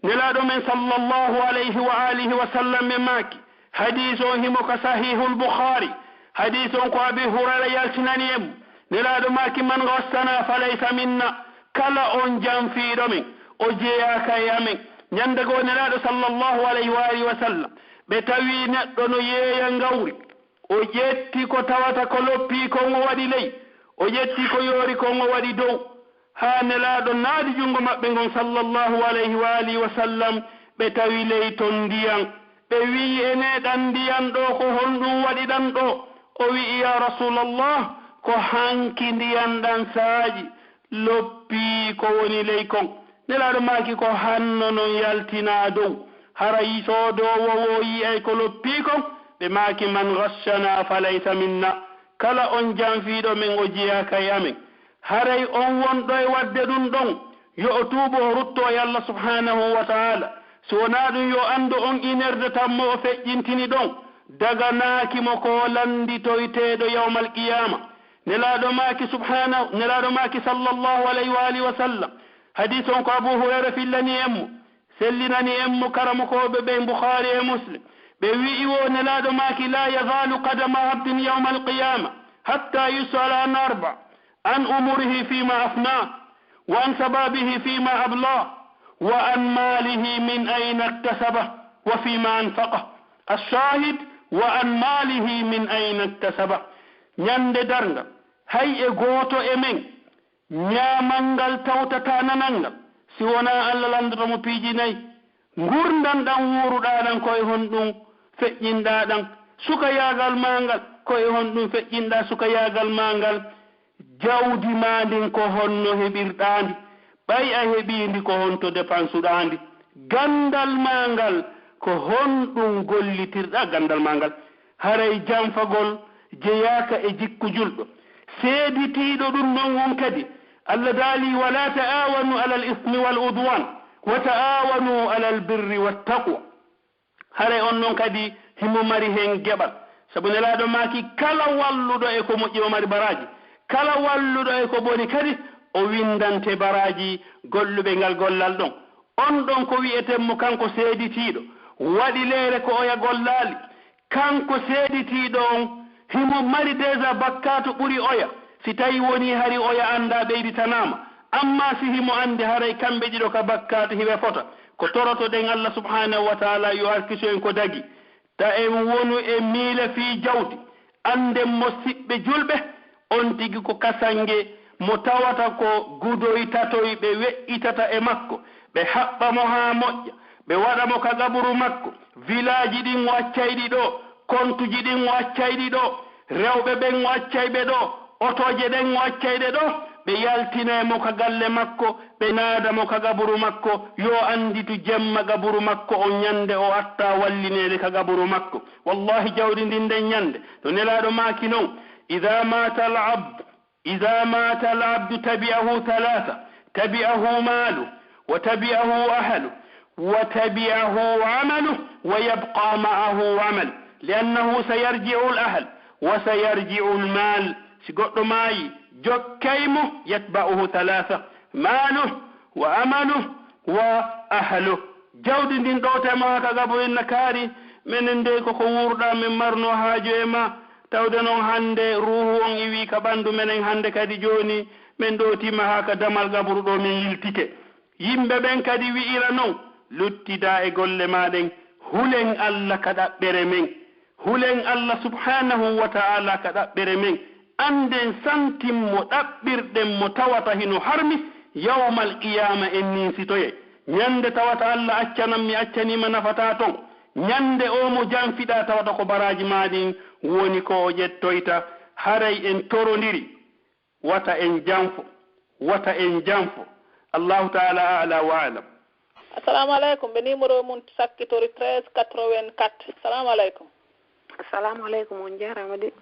Nelaaɗo men sallallaahu alayhi wa aalihi wa sallam e maaki, hadiis on himo ka Sahiihul Bukhaari, hadiis on ko Abii Hurayra yaltinani en mo. Nelaaɗo maaki, "Man ghassana falaysa minna." Kala on janfiiɗo men, o jeyaaka e amen. Ñande goo Nelaaɗo sallallaahu alayhi wa aalihi wa sallam, ɓe tawi neɗɗo no yeeya ngawri. O ƴetti ko tawata ko loppii kon, o waɗi ley. O ƴetti ko yoori kon, o waɗi dow. Haa Nelaaɗo naadi junngo maɓɓe ngon, sallallaahu alayhi wa aalihi wa sallam, ɓe tawi ley ton ndiyan. Ɓe wi'i, "Enee, ɗan ndiyan ɗoo, ko honɗun waɗi ɗan ɗoo?" O wi'i, "Yaa Rasuulallah, ko hanki ndiyan ɗan saaƴi." Loppii ko woni ley kon. Nelaaɗo maaki, "Ko hanno non yaltinaa dow. Haray soodoowo woo yi'ay ko loppii kon." Ɓe maaki, "Man ghashshanaa falaysa minna." Kala on janfiiɗo men, o jeyaaka e amen. Haray on wonɗo e waɗde ɗun ɗon, yo o tuubu, o ruttoo e Allah subhaanahu wa ta'aalaa. Si wonaa ɗun, yo anndu on inerde tammo o feƴƴintini ɗon, daganaaki mo ko lannditoyteeɗo yawmal qiyaama. Nelaaɗo maaki subhaanahu, Nelaaɗo maaki sallallaahu alayhi wa aalihi wa sallam, hadiis on ko Abuu Hurayra fillani en mo, sellinani en mo karamokooɓe ɓen Bukhaari e Muslim. Ɓe wi'i woo, Nelaaɗo maaki, "Laa yazaalu qadama abdin yawmal qiyaama hattaa yus'ala an arba, an umurihi fiima afnaah, wa an shababihi fiima ablaah, wa an maalihi min ayna iktasabah, wa fiima anfaqah." Ash-shaahid, "Wa an maalihi min ayna iktasabah." Ñande darngal, hay e gooto e men, ñaamal ngal tawtataa nanal ngal, si wonaa Alla lanndoto mo piiji nay. Ngurndan ɗan wuuruɗaa ɗan, ko e honɗun feƴƴinɗaa ɗan? Sukayaagal maa ngal, ko e honɗun feƴƴinɗaa sukayaagal maa ngal? Jawdi maa ndin, ko honno heɓirɗaa ndi? Ɓay a heɓii ndi, ko honto depansuɗaa ndi? Ganndal maa ngal, ko honɗun gollitirɗaa ganndal maa ngal? Haray janfagol jeyaaka e jikku julɗo. Seeditiiɗo ɗun ɗon on kadi, Alla daali, "Wa laa ta'aawanu alal ismi wal udwaan, wa ta'aawanu alal birri wat taqwa." Haray on non kadi himo mari hen geɓal. Sabu Nelaaɗo maaki, "Kala walluɗo e ko moƴƴi, o mari baraaji. Kala walluɗo e ko boni kadi, o winndante baraaji golluɓe ngal gollal ɗon." On ɗon ko wi'eten mo kanko seeditiiɗo, waɗi leere ko oya gollaali. Kanko seeditiiɗo on, himo mari déjà bakkaatu ɓuri oya, si tawi wonii hari oya anndaa ɓeyditanaama. Ammaa si himo anndi haray kamɓe ɗiɗo ka bakkaatu hiɓe fota, ko torotoɗen Alla subhaanahu wa ta'aalaa yo arkisu en ko dagi. Ta en wonu e miile fii jawdi, annden musiɓɓe julɓe, on tigi ko kasange mo tawata ko gudoy tatoy ɓe we'itata e makko, ɓe haɓɓa mo haa moƴƴa, ɓe waɗa mo ka qaburu makko. Vilaaji ɗin o accay ɗi ɗoo, kontuji ɗin o accay ɗi ɗoo, rewɓe ɓen o accay ɓe ɗoo, otooje ɗen o accay ɗe ɗoo, ɓe yaltinay mo ka galle makko, ɓe naada mo ka qaburu makko. Yo annditu jemma qaburu makko on, ñande o attaa wallineede ka qaburu makko. Wallaahi, jawdi ndin nden ñande, no Nelaaɗo maaki non, "Idaa maata al-abdu, idaa maata al-abdu tabi'ahu thalaatha, tabi'ahu maaluhu, wa tabi'ahu ahluhu, wa tabi'ahu amaluhu, wa yabqaa ma'ahu amaluhu, li'annahu sayarji'u al-ahl, wa sayarji'u al-maal." Si goɗɗo maayi, jokkay mo, "yatba'uhu thalaatha, maaluhu, wa amaluhu, wa ahluhu." Jawdi ndin ɗowtay mo haa ka qaburu, inna kaari, menen dey ko ko wuuruɗaa men marnoo haaju e maa. Tawde non hannde ruuhu on iwii ka ɓanndu menen, hannde kadi jooni men ɗowtii ma haa ka damal qaburu ɗoo, men yiltike. Yimɓe ɓen kadi wi'ira non, luttidaa e golle maa ɗen, hulen Alla ka ɗaɓɓere men. Hulen Alla subhaanahu wa ta'aalaa ka ɗaɓɓere men, annden santin mo, ɗaɓɓirɗen mo, tawata hino harmi, yawmal qiyaama en ninsitoyay. Ñande tawata Alla accanan mi accanii ma nafataa ton. Ñande oo mo janfiɗaa tawata ko baraaji maa ɗin woni ko o ƴettoyta. Haray en torondiri. Wata en janfo. Wata en janfo. Allahu taala aala wa alam. Assalamu alaikum. Ɓe numéro mun sakkitori treize quatre-vingt-quatre. Assalamu alaikum. Assalamu alaikum, on jaaraama de.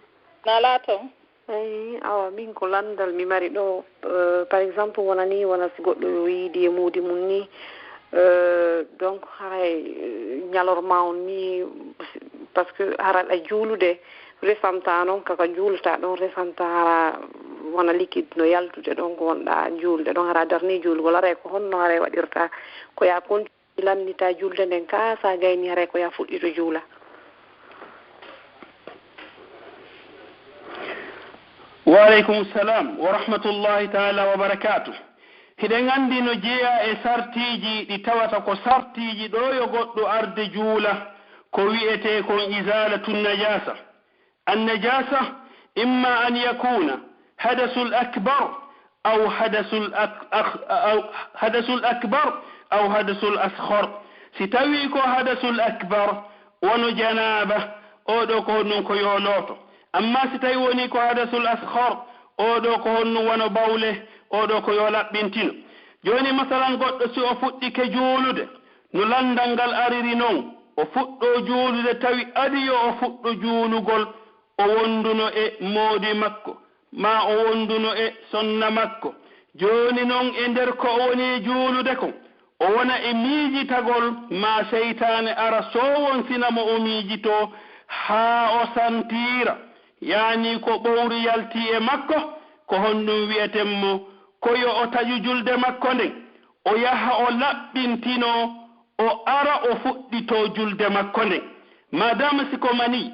Na laato? Eyi, awa, min ko lanndal mi mari ɗo, eh, par exemple, wona ni, wona si goɗɗo yo yiidi e muudi mum ni, eh, donc, haray, eh, ñalorma on ni, parce que hara ɗa juulude, resanta non, kaka juulata ɗon, resanta hara wona liquide no yaltude ɗon, ko wonɗa juulde ɗon, hara darni juulgol, haray ko honno haray waɗirta, ko ya kon- Lannditaa julde nden kaa, so a gaynii haray ko yo a fuɗɗito juula. Wa aleykum salam wa rahmatullahi taala wa barakaatu. Hiɗen anndi no jeyaa e sartiiji ɗi tawata ko sartiiji ɗo yo goɗɗo arde juula, ko wi'etee kon izaalatu najaasa. An-najaasa imma an yakuuna hadasul akbar aw hadasul ak-, ak-, aw hadasul akbar aw hadasul asghar. Si tawii ko hadasul akbar, wano janaaba, oo ɗoo ko honɗun ko yo looto. Ammaa si tawii wonii ko hadasul asghar, oo ɗoo ko honɗun wano bawle, oo ɗoo ko yo laɓɓintino. Jooni, masalan, goɗɗo si o fuɗɗike juulude, no lanndal ngal ariri non, o fuɗɗoo juulude, tawi adii yo o fuɗɗo juulugol, o wonduno e moodi makko, maa o wonduno e sonna makko. Jooni non, e nder ko o woni e juulude kon, o wona e miijitagol, maa seytaane ara soowonsina mo o miijitoo, haa o santiira, yaani ko ɓowri yaltii e makko, ko honɗun wi'eten mo, ko yo o taƴu julde makko nden, o yaha o laɓɓintinoo, o ara o fuɗɗitoo julde makko nden. Maadaama si ko manii,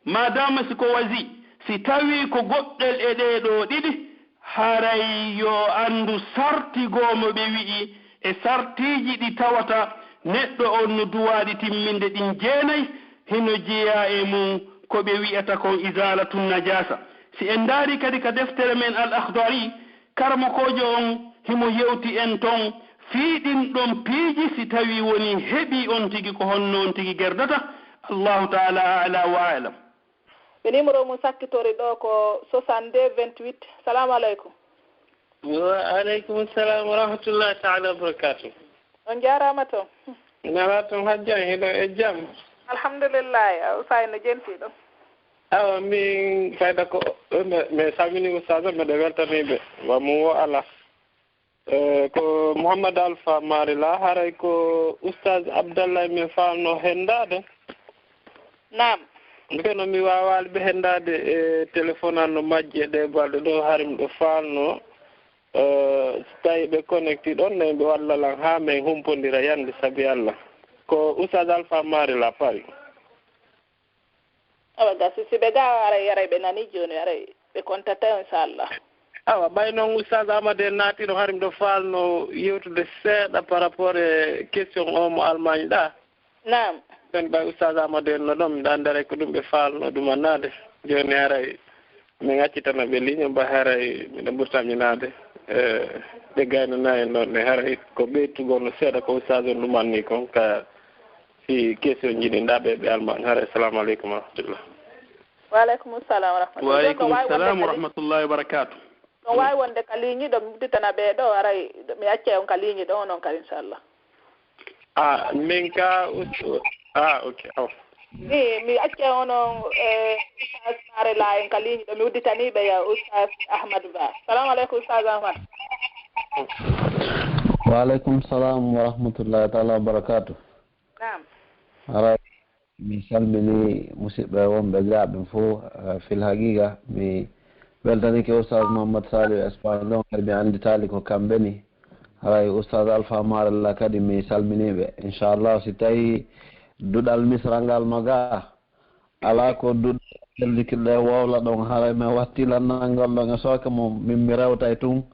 maadaama si ko wazii, si tawii ko goɗɗel e ɗee ɗoo ɗiɗi, haray yo o anndu sarti goo mo ɓe wi'i e sartiiji ɗi tawata neɗɗo on no duwaaɗi timminde ɗin jeenay, hino jeyaa e mun ko ɓe wi'ata kon izaalatu najaasa. Si en ndaarii kadi ka deftere men Al Akhdari, karamokoojo on himo yewti en ton fii ɗin ɗon piiji, si tawii wonii heɓii on tigi ko honno on tigi gerdata, Allahu taala aala wa alam. Ɓe numéro mun sakkitori ɗoo ko soixante-deux vingt-huit. Salamu aleykum. Wa aleykum salam wa rahmatullahi taala wa barakatuh. On jaaraama ton. Nala ton hajjan hiɗo e jam. Alhamdulillahi, a usay no jenti ɗon. Awa min fayda ko mi salmini ustaz, mbeɗa weltaniɓe wa mum wo ala. Eh, ko Mouhammad Alpha Marila, haray ko Oustaz Abdallah min faalno henndaade. Naam. Kono mi waawaali ɓe henndaade e téléphone an no majji e ɗee balɗe ɗoo, hari miɗo faalno, eh, so tawii ɓe connecti ɗon, ne ɓe walla lan haa men humpondira yannde sabi Allah. Ko Oustaz Alpha Marila Paris. Awa gasi, si ɓe ga aray, aray ɓe nani jooni, aray ɓe kontatta inchallah. Awa ɓay noon Oustaz Amadou en naatino, hari miɗo faalno yewtude seeɗa par rapport e question o mo Allemagne ɗa. Naam. Ɓen ɓay Oustaz Amadou en no ɗon, miɗo anndi aray ko ɗum ɓe faalno ɗumannaade. Jooni haray min accitana ɓe ligne ba, haray miɗo ɓurtaminaade, eh, ɓe gaynana en ɗon ne, haray ko ɓeytugol no seeɗa ko Oustaz on ɗumanni kon ka fii question ji ɗin ɗa ɓe, ɓe Allemagne. Haray, assalamu aleykum wa rahmatullah. Wa aleykum salam wa rahmatullah. Wa aleykum salam wa rahmatullahi wa barakatuh. Ɗon waawi wonde ka ligne ɗo, mi udditana ɓe ɗo, aray mi accay on ka ligne ɗo, onon kadi, inchallah. Ah, min ka, us-, ah, ok, aw. Mi, mi accay onon, eh, Oustaz Mare Layen ka ligne ɗo, mi udditanii ɓe ya Oustaz Ahmad Ba. Salamu aleykum, Oustaz Ahmad. Wa aleykum salam wa rahmatullahi taala wa barakatuh. Naam. Haray mi salmini musidɓe wonɓe Gaaɓen fof, eh, fil haqiqa mi weltanike Oustaz Mouhammad Saliou Espagne ɗon, kadi mi annditaali ko kamɓe ni. Haray Oustaz Alpha Marella kadi mi salminiiɓe. Inchallah, si tawii duɗal Misra ngal no gaa, alaa ko duɗal Belgique ɗe wowla ɗon, haray mi watti lannal ngal ɗon e sooke mum, min mi rewtay tun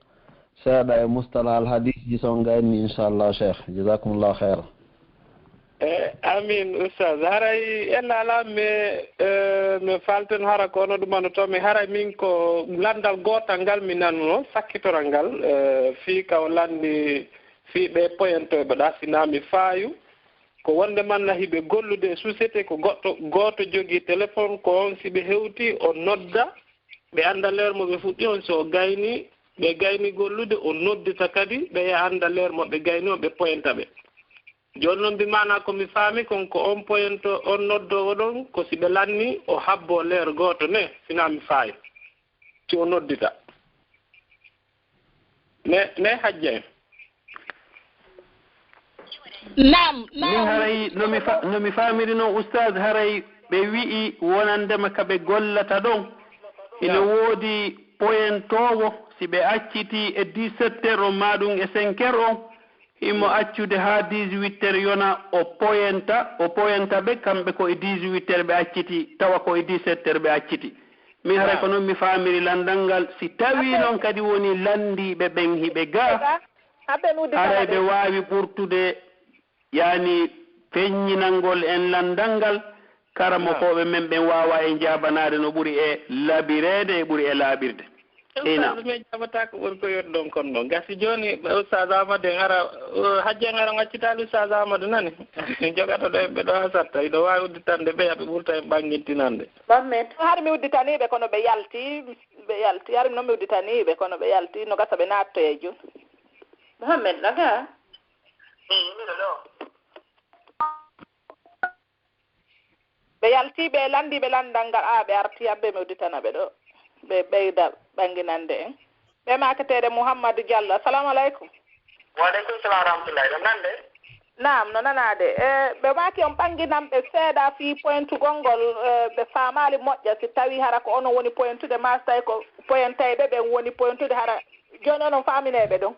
seeɗa e mustalah al hadis ji son gayni, inchallah, Cheikh. Jazakumullahu khairan. Eh, amin, Oustaz. Haray ella alaa, mi, eh, mi faalten hara ko ono ɗumano to mi, haray min ko lanndal gootal ngal mi nanuno, sakkitoral ngal, eh, fii ka o lanndi Fii ɓee poyentooɓe ɗaa, si naa mi faayu, ko wonde manna hiɓe gollude e société, ko goɗɗo, gooto jogii téléphone, ko on si ɓe hewtii, o nodda, ɓe annda leer mo ɓe fuɗɗi on, si o gaynii, ɓe gaynii gollude, o noddita kadi, ɓe yaha annda leer mo ɓe gaynii on, ɓe poyenta ɓe. Jooni non, bi maanaa ko mi faami kon, ko on poyento, on noddoowo ɗon, ko si ɓe lannii, o habboo leer gooto ne, si naa mi faayi. Si o noddita. Ne, ne hajja en. Naam, naam. Min haray no mi fa-, no mi faamiri non, Ustaaz, haray ɓe wi'i wonandema ka ɓe gollata ɗon, hino woodi poyentoowo, si ɓe accitii e dix-sept heures on, maa ɗum e cinq heures on, himo accude haa dix-huit heures yona, o poyenta, o poyenta ɓe, kamɓe ko e dix-huit heures ɓe accitii, tawa ko e dix-sept heures ɓe accitii. Min haray ko non mi faamiri landal ngal. Si tawii non kadi wonii lanndiiɓe ɓen hiɓe gaa, haray ɓe waawi ɓurtude, yaani, feññinangol en landal ngal, karamokooɓe men ɓen waawaa en jaabanaade no ɓuri e labireede e ɓuri e laaɓirde. Ina. Ustaaz, min jaabataa ko ɓuri ko yoni ɗon kon non. Gasi jooni, Ustaaz Ahmadu en ara, o, hajji en ara on accitaali Ustaaz Ahmadu nani? Jogato ɗo e ɓe ɗo hasatta, hiɗo waawi udditande ɓe, aɓe ɓurta en ɓanngintinande. Mohammed. Hari mi udditanii ɓe, kono ɓe yalti, ɓe yalti. Hari non mi udditanii ɓe, kono ɓe yalti. No gasa ɓe naattoya e jun. Mohammed, nagaa? Ii, miɗo ɗo. Ɓe yalti, ɓe lanndi, ɓe lanndal ngal, aa, ɓe arti, abbe mi udditana ɓe ɗo. Ɓe ɓeyda ɓannginande en. Ɓe maaketeeɗe Muhammadu Jallo. Assalamu aleykum. Wa aleykum salam wa rahmatullahi. Ɗo nande? Naam, no nanaade. E, ɓe maaki on ɓannginan ɓe seeɗa fii poyntugol ngol, e, ɓe faamaali moƴƴa si tawii hara ko onon woni poyntude, maa si tawii ko poyentayɓe ɓen woni poyntude, hara jooni onon faaminee ɓe ɗum?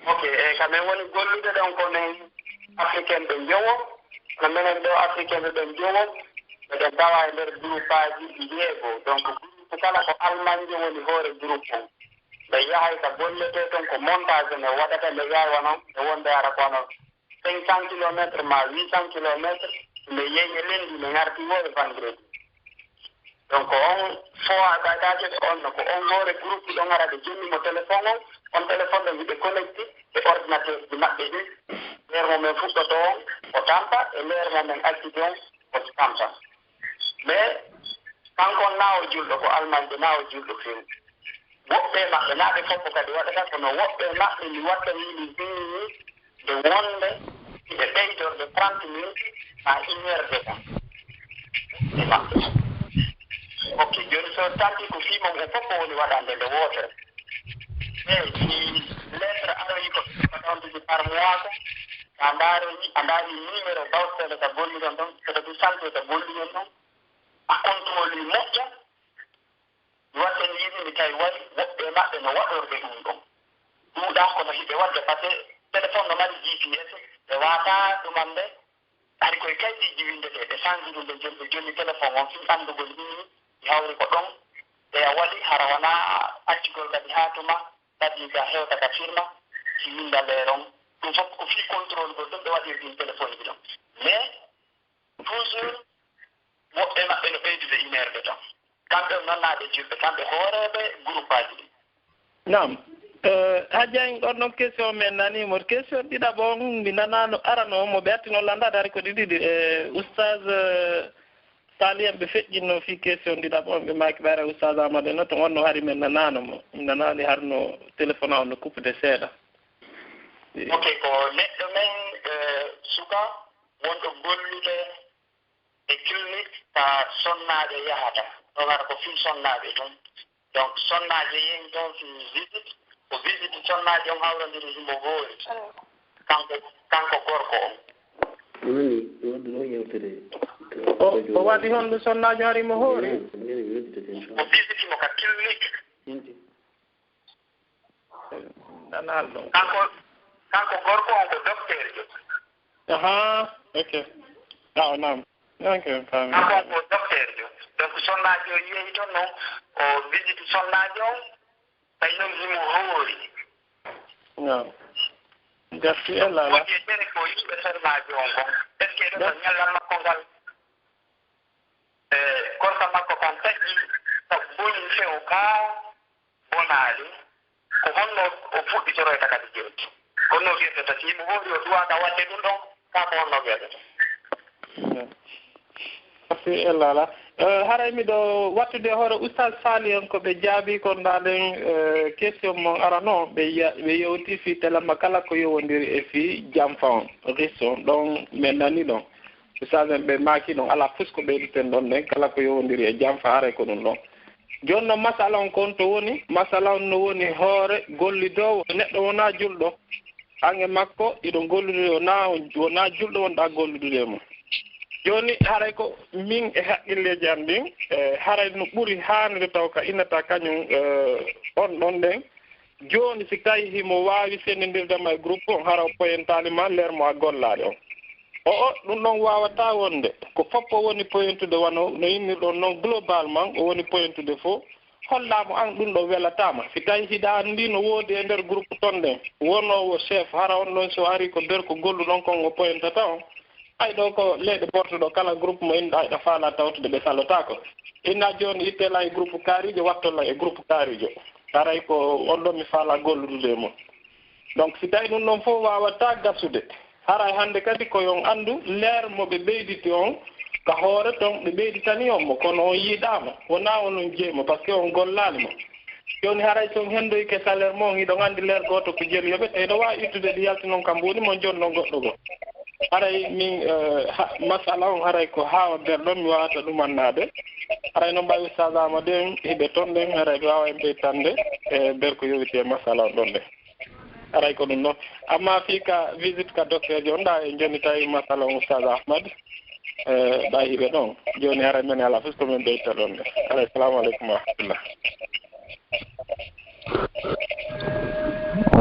Ok, e, ka men woni gollude ɗon ko men Africain ɓe jowo, no menen ɗo Africain ɓe ɓen jowo, eɗen tawa e nder groupaaji ɗi jeego. Donc, groupe kala ko almannjo woni hoore groupe on. Nde yahay ka golletee ton, ko montage nde waɗata, nde yahay wano, nde wonde hara ko wano cinq cents kilomètres maa huit cents kilomètres, nde yehi e lundi, nde ngarti woo e vendredi. Donc, on fo a ɓaytaake ɓe on, no ko on hoore groupe ɗon ara ɓe jonni mo téléphone on, on téléphone ɗon hiɓe connecté e ordinateur ji maɓɓe ɗin. Leer mo men fuɗɗoto on, o tampa, e leer mo men accidi on, o tampa. Mais, kanko on naa o julɗo, ko almannjo, naa o julɗo few. Woɓɓe e maɓɓe, naa ɓe fof kadi waɗata, kono woɓɓe e maɓɓe mi watta ni, mi inni ni, nde wonde hiɓe ɓeydorde trente minutes maa une heure de temps. Woɓɓe e maɓɓe. Ok, jooni so tampi ko fii mon on fof ko woni waɗande nde wootere. Eey, si lettre aroyi ko ɗon ɗiɗi par mois ko, so a ndaaroni, a ndaari numéro bawteɗo ka golluɗon ɗon, koɗo ɗum santo ka golluɗon ɗon, a contrôle moƴƴa, mi waɗɗen yiɗinde kay wari woɓɓe e maɓɓe no waɗorde ɗum ɗon. Ɗuuɗaa kono hiɓe waɗde, par ce que téléphone no mari G P S, ɓe waataa ɗuman ɓe, hari koye kaydiiji winndetee, ɓe sanji ɗum, ɓe jonni, ɓe jonni téléphone on fii anndugol ɗum ni, mi hawri ko ɗon, ɓe a waɗi, hara wanaa accugol kadi haa tuma, kadi ka hewta ka firma, si winnda leer on. Ɗum fof ko fii contrôle gol ɗum ɓe waɗiri ɗum téléphone ji ɗon. Mais, toujours, woɓɓe maɓɓe no ɓeydude ineerɓe ton. Kamɓe on noon naa ɓe julɓe, kamɓe hooreeɓe groupaaji ɗin. Naam. Eh, Hajji en, on ɗon question men nanii mo. Question ɗiɗaɓo on, mi nanaano arano on, mo ɓe atti noon landaade hari ko ɗi ɗiɗi. Eh, Oustaz, eh, Sali en ɓe feƴƴinno fii question ɗiɗaɓo on, ɓe maaki ɓayra Oustaz Amadou en no, to on no hari men nanaano mo. Mi nanaali har no téléphone on no kuppude seeɗa. Ok, ko neɗɗo men, eh, suka wonɗo gollude e clinique ka sonnaaɓe yahata, ɗon hara ko fii sonnaaɓe tun. Donc, sonnaajo yehi ton fii visite, ko visite sonnaajo on hawrondiri himo hoori. Kanko, kanko gorko on. Ko nani, mi waddu ɗoo yewtere. O, o waɗi honɗun sonnaajo hari himo hoori? Ko visite mo ka clinique. Nanal ɗon. Kanko, kanko gorko on ko dokteerjo. Ahaa, ok. Awa, naam. Ok, faami. Kanko on ko dokteerjo. Donc, sonnaajo o yehi ton non, o visite sonnaajo on, tawi non himo hoori. Naam. Gatti e lala. Wonde tere ko yiɓe sonnaajo on kon. Est-ce que ɗon ko ñallal makko ngal? E, korka makko kan taƴi, ka boni few ka bonaali. Ko honno o fuɗɗitoroyta kadi jewti? Ko Ko no wi'etee tati, yimɓe fof yo duwaa ka waɗde ɗum ɗon, kaa ko honno wi'etee? Merci, Ella Ala. Eh, haray miɗo wattude e hoore Oustaz Sali en ko ɓe jaabii kon ɗaɗen, eh, question mon arano, ɓe ya-, ɓe yewti fii telemma kala ko yowondiri e fii janfa on, risque on. Ɗon men nani ɗon. Ustaas en ɓe maaki ɗon, alaa fus ko ɓeyditen ɗon ɗen, kala ko yowondiri e janfa haray ko ɗum ɗon. Jooni non masala on kon to woni, masala on no woni hoore gollidoowo, neɗɗo wonaa julɗo. An e makko, hiɗon gollude, wonaa on, wonaa julɗo wonɗaa gollude e mum. Jooni, haray ko min e haqqilleeji an ɗin, e haray no ɓuri haanude taw ka innata kañum, e, on ɗon ɗen. Jooni, si tawi himo waawi senndindirde ma e groupe on, hara o poyentaali ma leer mo a gollaali on. O'o, ɗum ɗon waawataa wonde. Ko fof o woni poyentude, wano no innirɗon non, globalement, o woni poyentude fof. Hollaa mo an ɗum ɗo welataa ma. Si tawi hiɗa anndi no woodi e nder groupe ton ɗen, wonoowo chef, hara on ɗon si o arii ko nder ko golluɗon kon o poyentata on. Ay ɗo ko leyɗe bortuɗo kala groupe mo inɗa hiɗa faalaa tawtude ɓe salotaako. Inna jooni itte lan e groupe kaarijo, watto lan e groupe kaarijo. Haray ko on ɗon mi faalaa golludude e mun. Donc si tawi ɗum ɗon fof waawataa gasude, Haray hannde kadi ko yo on anndu leer mo ɓe ɓeyditi on ka hoore ton, ɓe ɓeyditani on mo, kono on yiɗaa mo, wonaa onon jeyi mo, parce que on gollaali mo. Jooni haray si on henndoyike salaire mo on, hiɗon anndi leer gooto ko jelu yoɓete, hiɗon waawi ittude ɗi yaltinon ka mbuuɗi mon, jonnon goɗɗo goo. Haray min, eh, ha, masala on haray ko haa o nder ɗon mi waawata ɗumannaade. Haray noon ɓay Ustaaz Aamadu en hiɓe ton ɗen, haray ɓe waawa en ɓeytande e nder ko yowiti e masala on ɗon ɗen. Aray ko ɗum ɗon. Amma fii ka visite ka docteur jo, nda e joni tawi masala on Oustaz Ahmad, eh, ɓay hiɓe ɗon. Joni aray men ala fus ko men ɓeyta ɗon ɗe. Aray, salamu aleykum wa rahmatullah.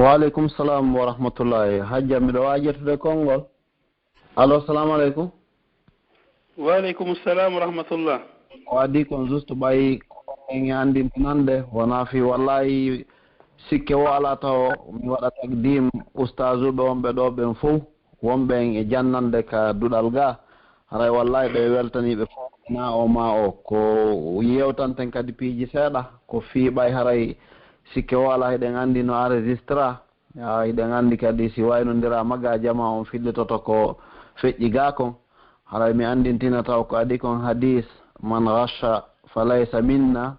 Wa aleykum salam wa rahmatullahi. Hajja, miɗo waajirtude konngol. Allo, salamu aleykum. Wa aleykum salam wa rahmatullah. Ko adii kon juste ɓay ko en e anndintinande, wonaa fii wallahi sikke wo alaa taw mi waɗa takdim ustaazuɓe wonɓe ɗoo ɓen fow, wonɓe en e jannande ka duɗal gaa. Haray wallahi ɓe weltaniiɓe fow, na o ma o. Ko yewtanten kadi piiji seeɗa, ko fii ɓay haray sikke wo alaa hiɗen anndi no enregistra. Yaa, hiɗen anndi kadi si waynondiraama ga jamaa on fillitoto ko feƴƴi ga kon. Haray mi anndintina taw ko adii kon hadiis, "Man ghasha fa laysa minna."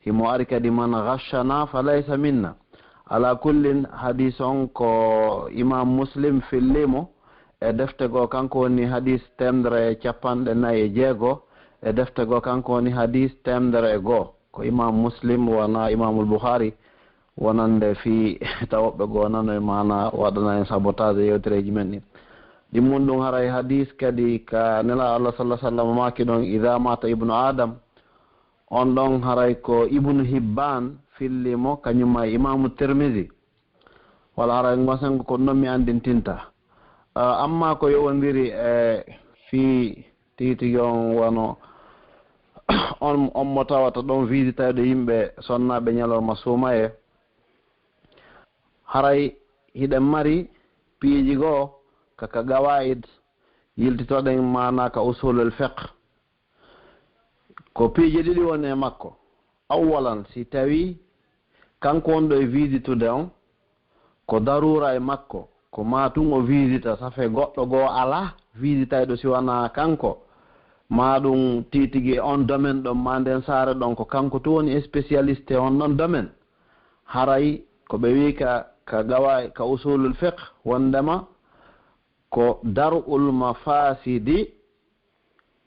Himo ari kadi, "Man ghashana fa laysa minna." Alaa kullin, hadiis on ko Imaam Muslim fillii mo e defte goo, kanko woni hadiis teemedere e cappanɗe nayi e jeego, e defte goo, kanko woni hadiis teemedere e goo. Ko Imaam Muslim, wonaa Imaamul Bukhari. Wonande fii taw woɓɓe goo nano e maana waɗana en sabotage e yewtereeji men ɗin. Ɗin mun ɗum haray hadiis kadi ka Nelaaɗo Allah sallallahu alaihi wasallam maaki ɗon, "Idha mata ibnu Adam." On ɗon haray ko Ibnu Hibban filli mo, kañum ma e Imaamu Tirmidhi. Wala haray ngon sengo ko non mi anndintinta. Ah, amma ko yowondiri e fii tigi tigi on wano on, on mo tawata ɗon visitayɗo yimɓe sonnaaɓe ñalorma suumayee. Haray hiɗen mari piiji goo ka, ka gawaa'id yiltitoɗen maanaa ka usulul fiqh. Ko piiji ɗiɗi woni e makko. Awwalan, si tawii kanko wonɗo e visitude on, ko daruura e makko, ko maa tun o visita, safe goɗɗo goo alaa visitayɗo si wanaa kanko, maa ɗum tigi tigi e on domaine ɗon, maa nden saare ɗon, ko kanko tun woni spécialiste e on ɗon domaine. Haray ko ɓe wi'i ka, ka gawa-, ka usulul fiqh, wondema ko dar'ul mafasidi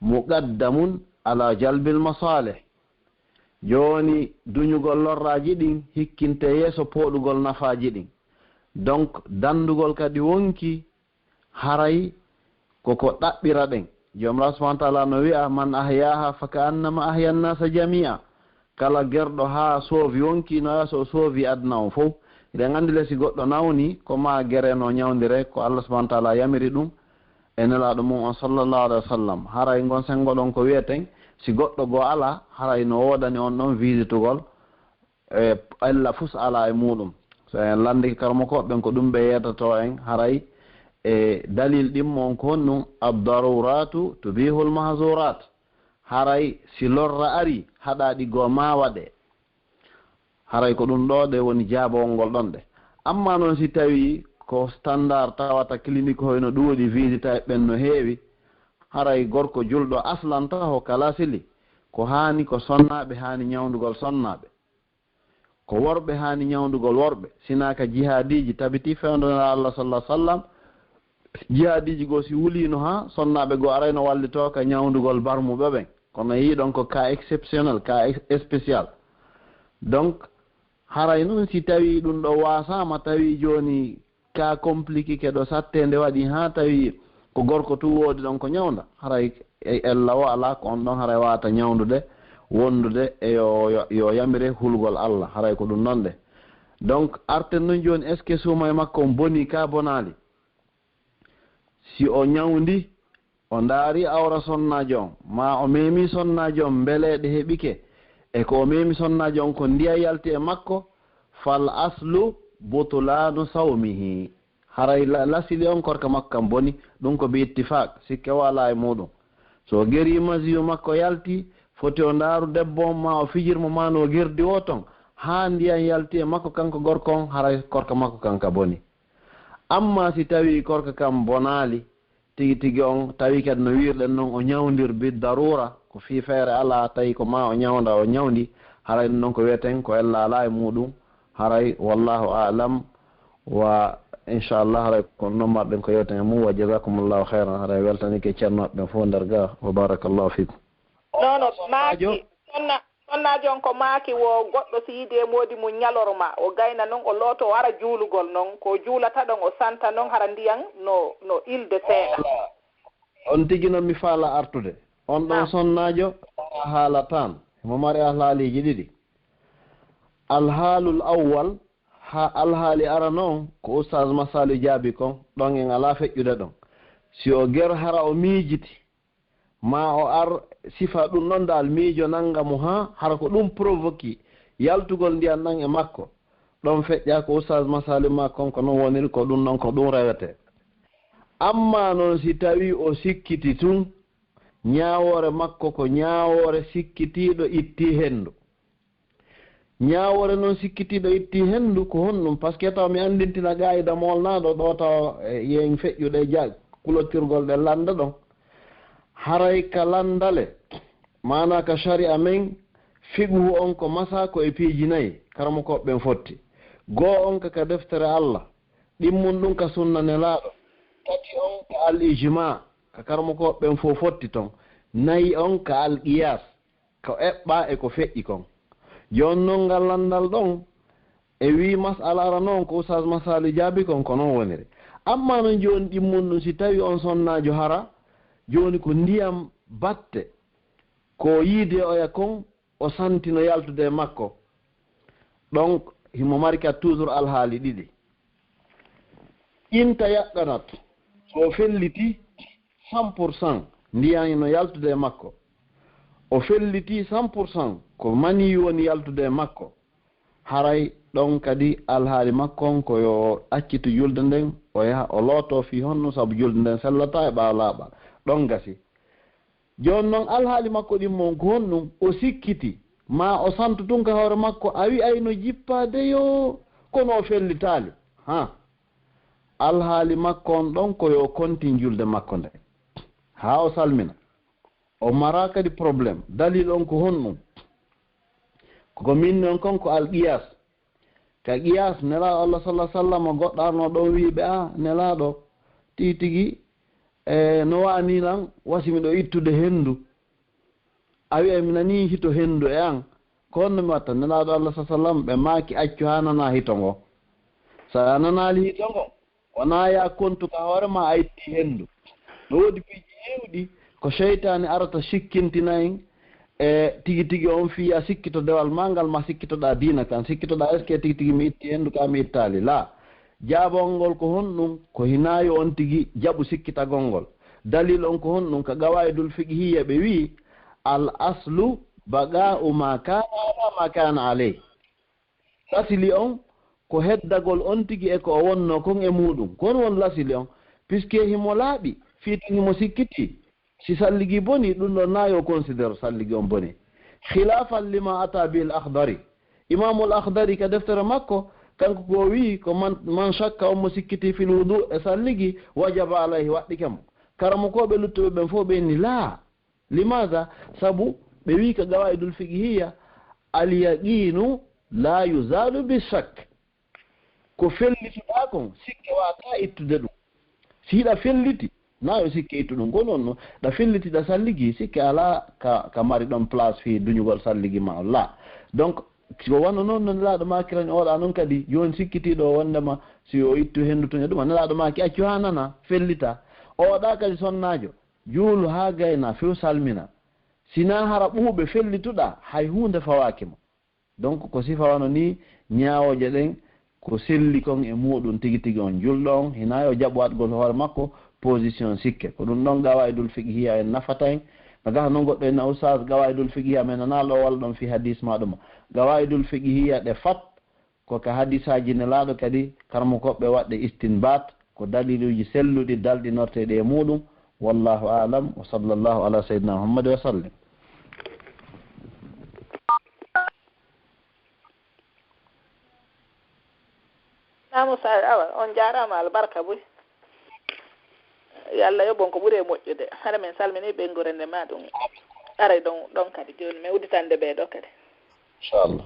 muqaddamun ala jalbil masalih. Jooni, duñugol lorraaji ɗin hikkinte yeeso pooɗugol nafaaji ɗin. Donc, dandugol kadi wonki haray ko ko ɗaɓɓira ɗen. Joomiraaɗo subhaanahu wa ta'aalaa no wi'a, "Man ahyaaha fa ka'annama ahya an-naasa jamii'a." Kala gerɗo haa soovi wonkii no waya so o soovi aduna on fow. Hiɗen anndi le si goɗɗo nawni, ko maa gere no ñawndire, ko Allah subhaanahu wa ta'aalaa yamiri ɗum e Nelaaɗo mum on sallallahu alaihi wa sallam. Haray ngon senngo ɗon ko wi'eten, si goɗɗo goo alaa, haray no woodani on ɗon visitugol e ella fus alaa e muuɗum. So en lanndike karamokooɓe ɓen, ko ɗum ɓe yeedatoo en, haray e dalil ɗimmo on ko honɗum? "Ad-daruraatu tubihul mahzuraat." Haray si lorra arii, haɗaaɗi goo maa waɗee. Haray ko ɗum ɗoo ɗe woni jaabawol ngol ɗon ɗe. Ammaa non si tawii ko standard tawata clinique hoyno ɗuuɗi, visita e ɓen no heewi, haray gorko julɗo aslan taho ka lasili, ko haani ko sonnaaɓe haani ñawndugol sonnaaɓe. Ko worɓe haani ñawndugol worɓe, sinaa ka jihaadiiji tabiti fewndo Nelaaɗo Allah sallallahu alaihi wasallam. Jihaadiiji goo si wuliino haa sonnaaɓe goo arayno wallitoo ka ñawndugol barmuɓe ɓen. Kono yiɗon ko cas exceptionnel, cas ex-, spécial. Donc, haray non si tawii ɗum ɗo waasaama, tawii jooni ka compliqué ke ɗo sattee nde waɗi haa tawi ko gorko tun woodi ɗon ko ñawnda, haray e ella o alaa ko on ɗon haray waawata ñawndude, wondude e yo, yo, yo yamire hulgol Allah, haray ko ɗum non de. Donc, arten non jooni, est-ce que suuma e makko on bonii ka bonaali? Si o ñawndi, o ndaari awra sonnaajo on, maa o meemi sonnaajo on, mbele ɗe heɓike, e ko o meemi sonnaajo on ko ndiyan yalti e makko, fal aslu butlaanu sawmihi. Haray la-, lasili on korka makko kan boni, ɗum ko bi ittifaaq, sikke walaa e muuɗum. So o gerii masiyu makko yalti, foti o ndaaru debbo on, maa o fijir mo, maa no o gerdi woo ton, haa ndiyan yalti e makko kanko gorko on, haray korka makko kan ka boni. Ammaa si tawii korka kan bonaali, tigi tigi on, tawi kadi no wiirɗen non, o ñawndir bi daruura, ko fii feere alaa, tawi ko maa o ñawnda, o ñawndi, haray ɗum non ko wi'eten ko ella alaa e muuɗum, haray wallahu a'lam, wa inchallah, haray ko non marɗen ko yewten e mum, wa jazakumullahu khairan, haray weltanike ceernooɓe ɓen fof nder ga, wa barakallahu fikum. Non, non, maaki, sonna-, sonnaajo on ko maaki wo goɗɗo si yiidi e moodi mum ñalorma, o gayna non, o looto, o ara juulugol non, ko o juulata ɗon, o santa non, hara ndiyan no, no ilde seeɗa. On tigi non mi faala artude. On ɗon sonnaajo, o haala tan. Himo mari alhaaliiji ɗiɗi. Alhaalul awwal, ha alhaali arano on, ko Oustaz Massaly jaabi kon, ɗon en alaa feƴƴude ɗon. Si o ger hara o miijiti, maa o ar sifa ɗum ɗon dal miijo nannga mo haa hara ko ɗum provoki yaltugol ndiyan ɗan e makko, ɗon feƴƴa ko Oustaz Massaly maa kon ko non woniri, ko ɗum ɗon ko ɗum rewete. Ammaa non si tawii o sikkiti tun, ñaawoore makko ko ñaawoore sikkitiiɗo ittii henndu. Ñaawoore non sikkitiiɗo ittii henndu ko honɗum? Parce que taw mi anndintina qaayida moolnaaɗo ɗo taw, eh, yen feƴƴude ja-, kulottirgol ɗe lannda ɗon. Haray ka lanndale, maanaa ka shari'a men, fiqhu on ko masaa ko e piiji nayi, karamokooɓe ɓen fotti. Goo on ka, ka deftere Allah, ɗimmun ɗum ka sunna Nelaaɗo. Tati on ka al ijmaa, ka karamokooɓe ɓen fow fotti ton. Nayi on ka al qiyaas, ko eɓɓaa e ko feƴƴi kon. Jooni non ngal lanndal ɗon, e wii mas'ala ara non ko Oustaz Massaly jaabi kon, ko non woniri. Ammaa non jooni ɗimmun ɗum, si tawii on sonnaajo hara, jooni ko ndiyam batte, ko yiide oya kon, o santi no yaltude e makko. Donc, himo mari ka toujours alhaali ɗiɗi. Inta yaqqanat, so o felliti cent pour cent, ndiyan no yaltude e makko. O felliti cent pour cent, ko mani woni yaltude e makko. Haray ɗon kadi alhaali makko on ko yo accitu julde nden, o yaha o looto fii honno, sabu julde nden sellataa e ɓaawo laaɓal. Ɗon gasi. Jooni non alhaali makko ɗin mon ko honɗum? O sikkiti, maa o santu tun ka hoore makko, a wi'ay no jippaade yo, kono o fellitaali. Ha. Alhaali makko on ɗon ko yo o kontin julde makko nde. Haa o salmina. O maraa kadi problème. Dalil on ko honɗum? Ko ko min non kon ko al qiyas. Ka qiyas, Nelaaɗo Allah sallallahu alaihi wasallam, goɗɗo arno ɗon wi'i ɓe, "Ah, Nelaaɗo, tigi tigi, e, no wa'ani lan, wasi miɗo ittude hendu. A wi'ay mi nanii hito hendu e an. Ko honno mi watta?" Nelaaɗo Allah sallallahu alaihi wasallam, ɓe maaki, "Accu haa nanaa hito ngo. So a nanaali hito ngo, wonaa yaa kontu ka hoore maa a ittii hendu." No woodi piiji heewɗi ko seytaane arata sikkintina en, e tigi tigi on fii a sikkito dewal maa ngal, ma sikkitoɗaa diina kan, sikkitoɗaa est-ce que tigi tigi mi itti hendu ka mi ittaali? Laa. Jaabawol ngol ko honɗum? Ko hinaa yo on tigi jaɓu sikkitagol ngol. Dalil on ko honɗum? Ka Qawaa'idul Fiqhiyya ɓe wi'i, "Al aslu baqaa'u ma kana ala ma kana alayh." Lasili on ko heddagol on tigi e ko o wonno kon e muuɗum. Ko on won lasili on, puisque himo laaɓi, fii tun himo sikkiti. Si salligi boni, ɗum ɗon na yo considère salligi on boni. Khilafan lima ata bil Akhdari. Imamul Akhdari ka deftere makko, Kanko ko o wi'i ko man, man shakka, on mo sikkiti, fil wudu, e salligi, wajaba alayhi, waɗɗike mo. Karamokooɓe luttuɓe ɓen fof ɓe inni laa. Limaza? Sabu ɓe wi'i ka Qawaa'idul Fiqhiyya, al yaqiinu laa yuzaalu bi shakk. Ko fellituɗaa kon, sikke waawataa ittude ɗum. Si hiɗa felliti, na yo sikke ittu ɗum. Ko non no, ɗa felliti, ɗa salligi, sikke alaa ka, ka mari ɗon place fii duñugol salligi ma on. Laa. Donc, si ko wano non, non Nelaaɗo maaki lan, oɗa non kadi, jooni sikkitiiɗo o wondema si o ittu hendu tun e ɗum, Nelaaɗo maaki accu haa nana, fellita. Oɗa kadi sonnaajo, juulu haa gayna, few salmina. Si na hara ɓuuɓe fellituɗaa, hay huunde fawaaki mo. Donc, ko sifa wano nii, ñaawooje ɗen, ko selli kon e muuɗum tigi tigi on julɗo on, hinaa yo jaɓu waɗgol hoore makko position sikke. Ko ɗum ɗon Qawaa'idul Fiqhiyya en nafata en. No gasa non goɗɗo en na, Ustaas, Qawaa'idul Fiqhiyya men nanaa ɗo walla ɗon fii hadiis maa ɗum. Qawaa'idul Fiqhiyya ɗe fat ko ka hadiisaaji Nelaaɗo kadi, karamokooɓe waɗde istinbaat, ko daliiluuji selluɗi dalɗinorteeɗi e muuɗum. Wallaahu a'lam, wa sallallaahu alaa sayyidinaa Muhammad wa sallim. Naam, Ustaaz, awa, on jaaraama, albarka buy. Yo Allah yoɓ on ko ɓuri e moƴƴude. Hara men salminii ɓeynguure nde maa ɗum. Aray ɗon, ɗon kadi, jooni men udditande ɓee ɗoo kadi. Inchallah.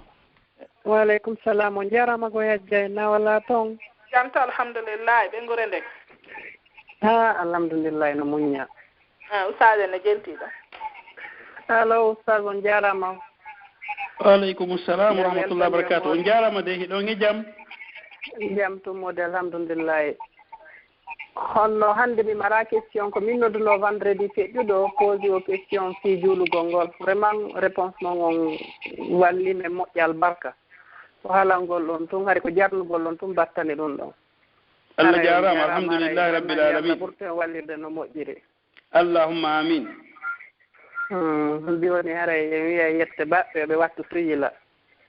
Wa aleykum salam. On jaaraama ko yajja en, na wala ton? Jam to, alhamdulillahi, ɓeynguure nde. Ha, alhamdulillahi, no muñña. Ah, Ustaaz en no jenti ɗo. Allo, Ustaaz, on jaaraama. Wa aleykum salam wa rahmatullahi wa barakatuh. On jaaraama de, hiɗon e jam? Jam tummude, alhamdulillahi. Honno hannde mi maraa question, ko min nodduno vendredi feƴƴuɗo, posi o question fii juulugol ngol. Vraiment, réponse mon on walli men moƴƴa albarka. Ko haalangol ɗon tun, hari ko jarnugol ɗon tun battani ɗum ɗon. Allah jaaraama, alhamdulillahi rabbil alamin. Ɓurten wallirde no moƴƴiri. Allahumma amin. Hmm, jooni haray en wi'a yette baɓɓe, ɓe wattu sujila.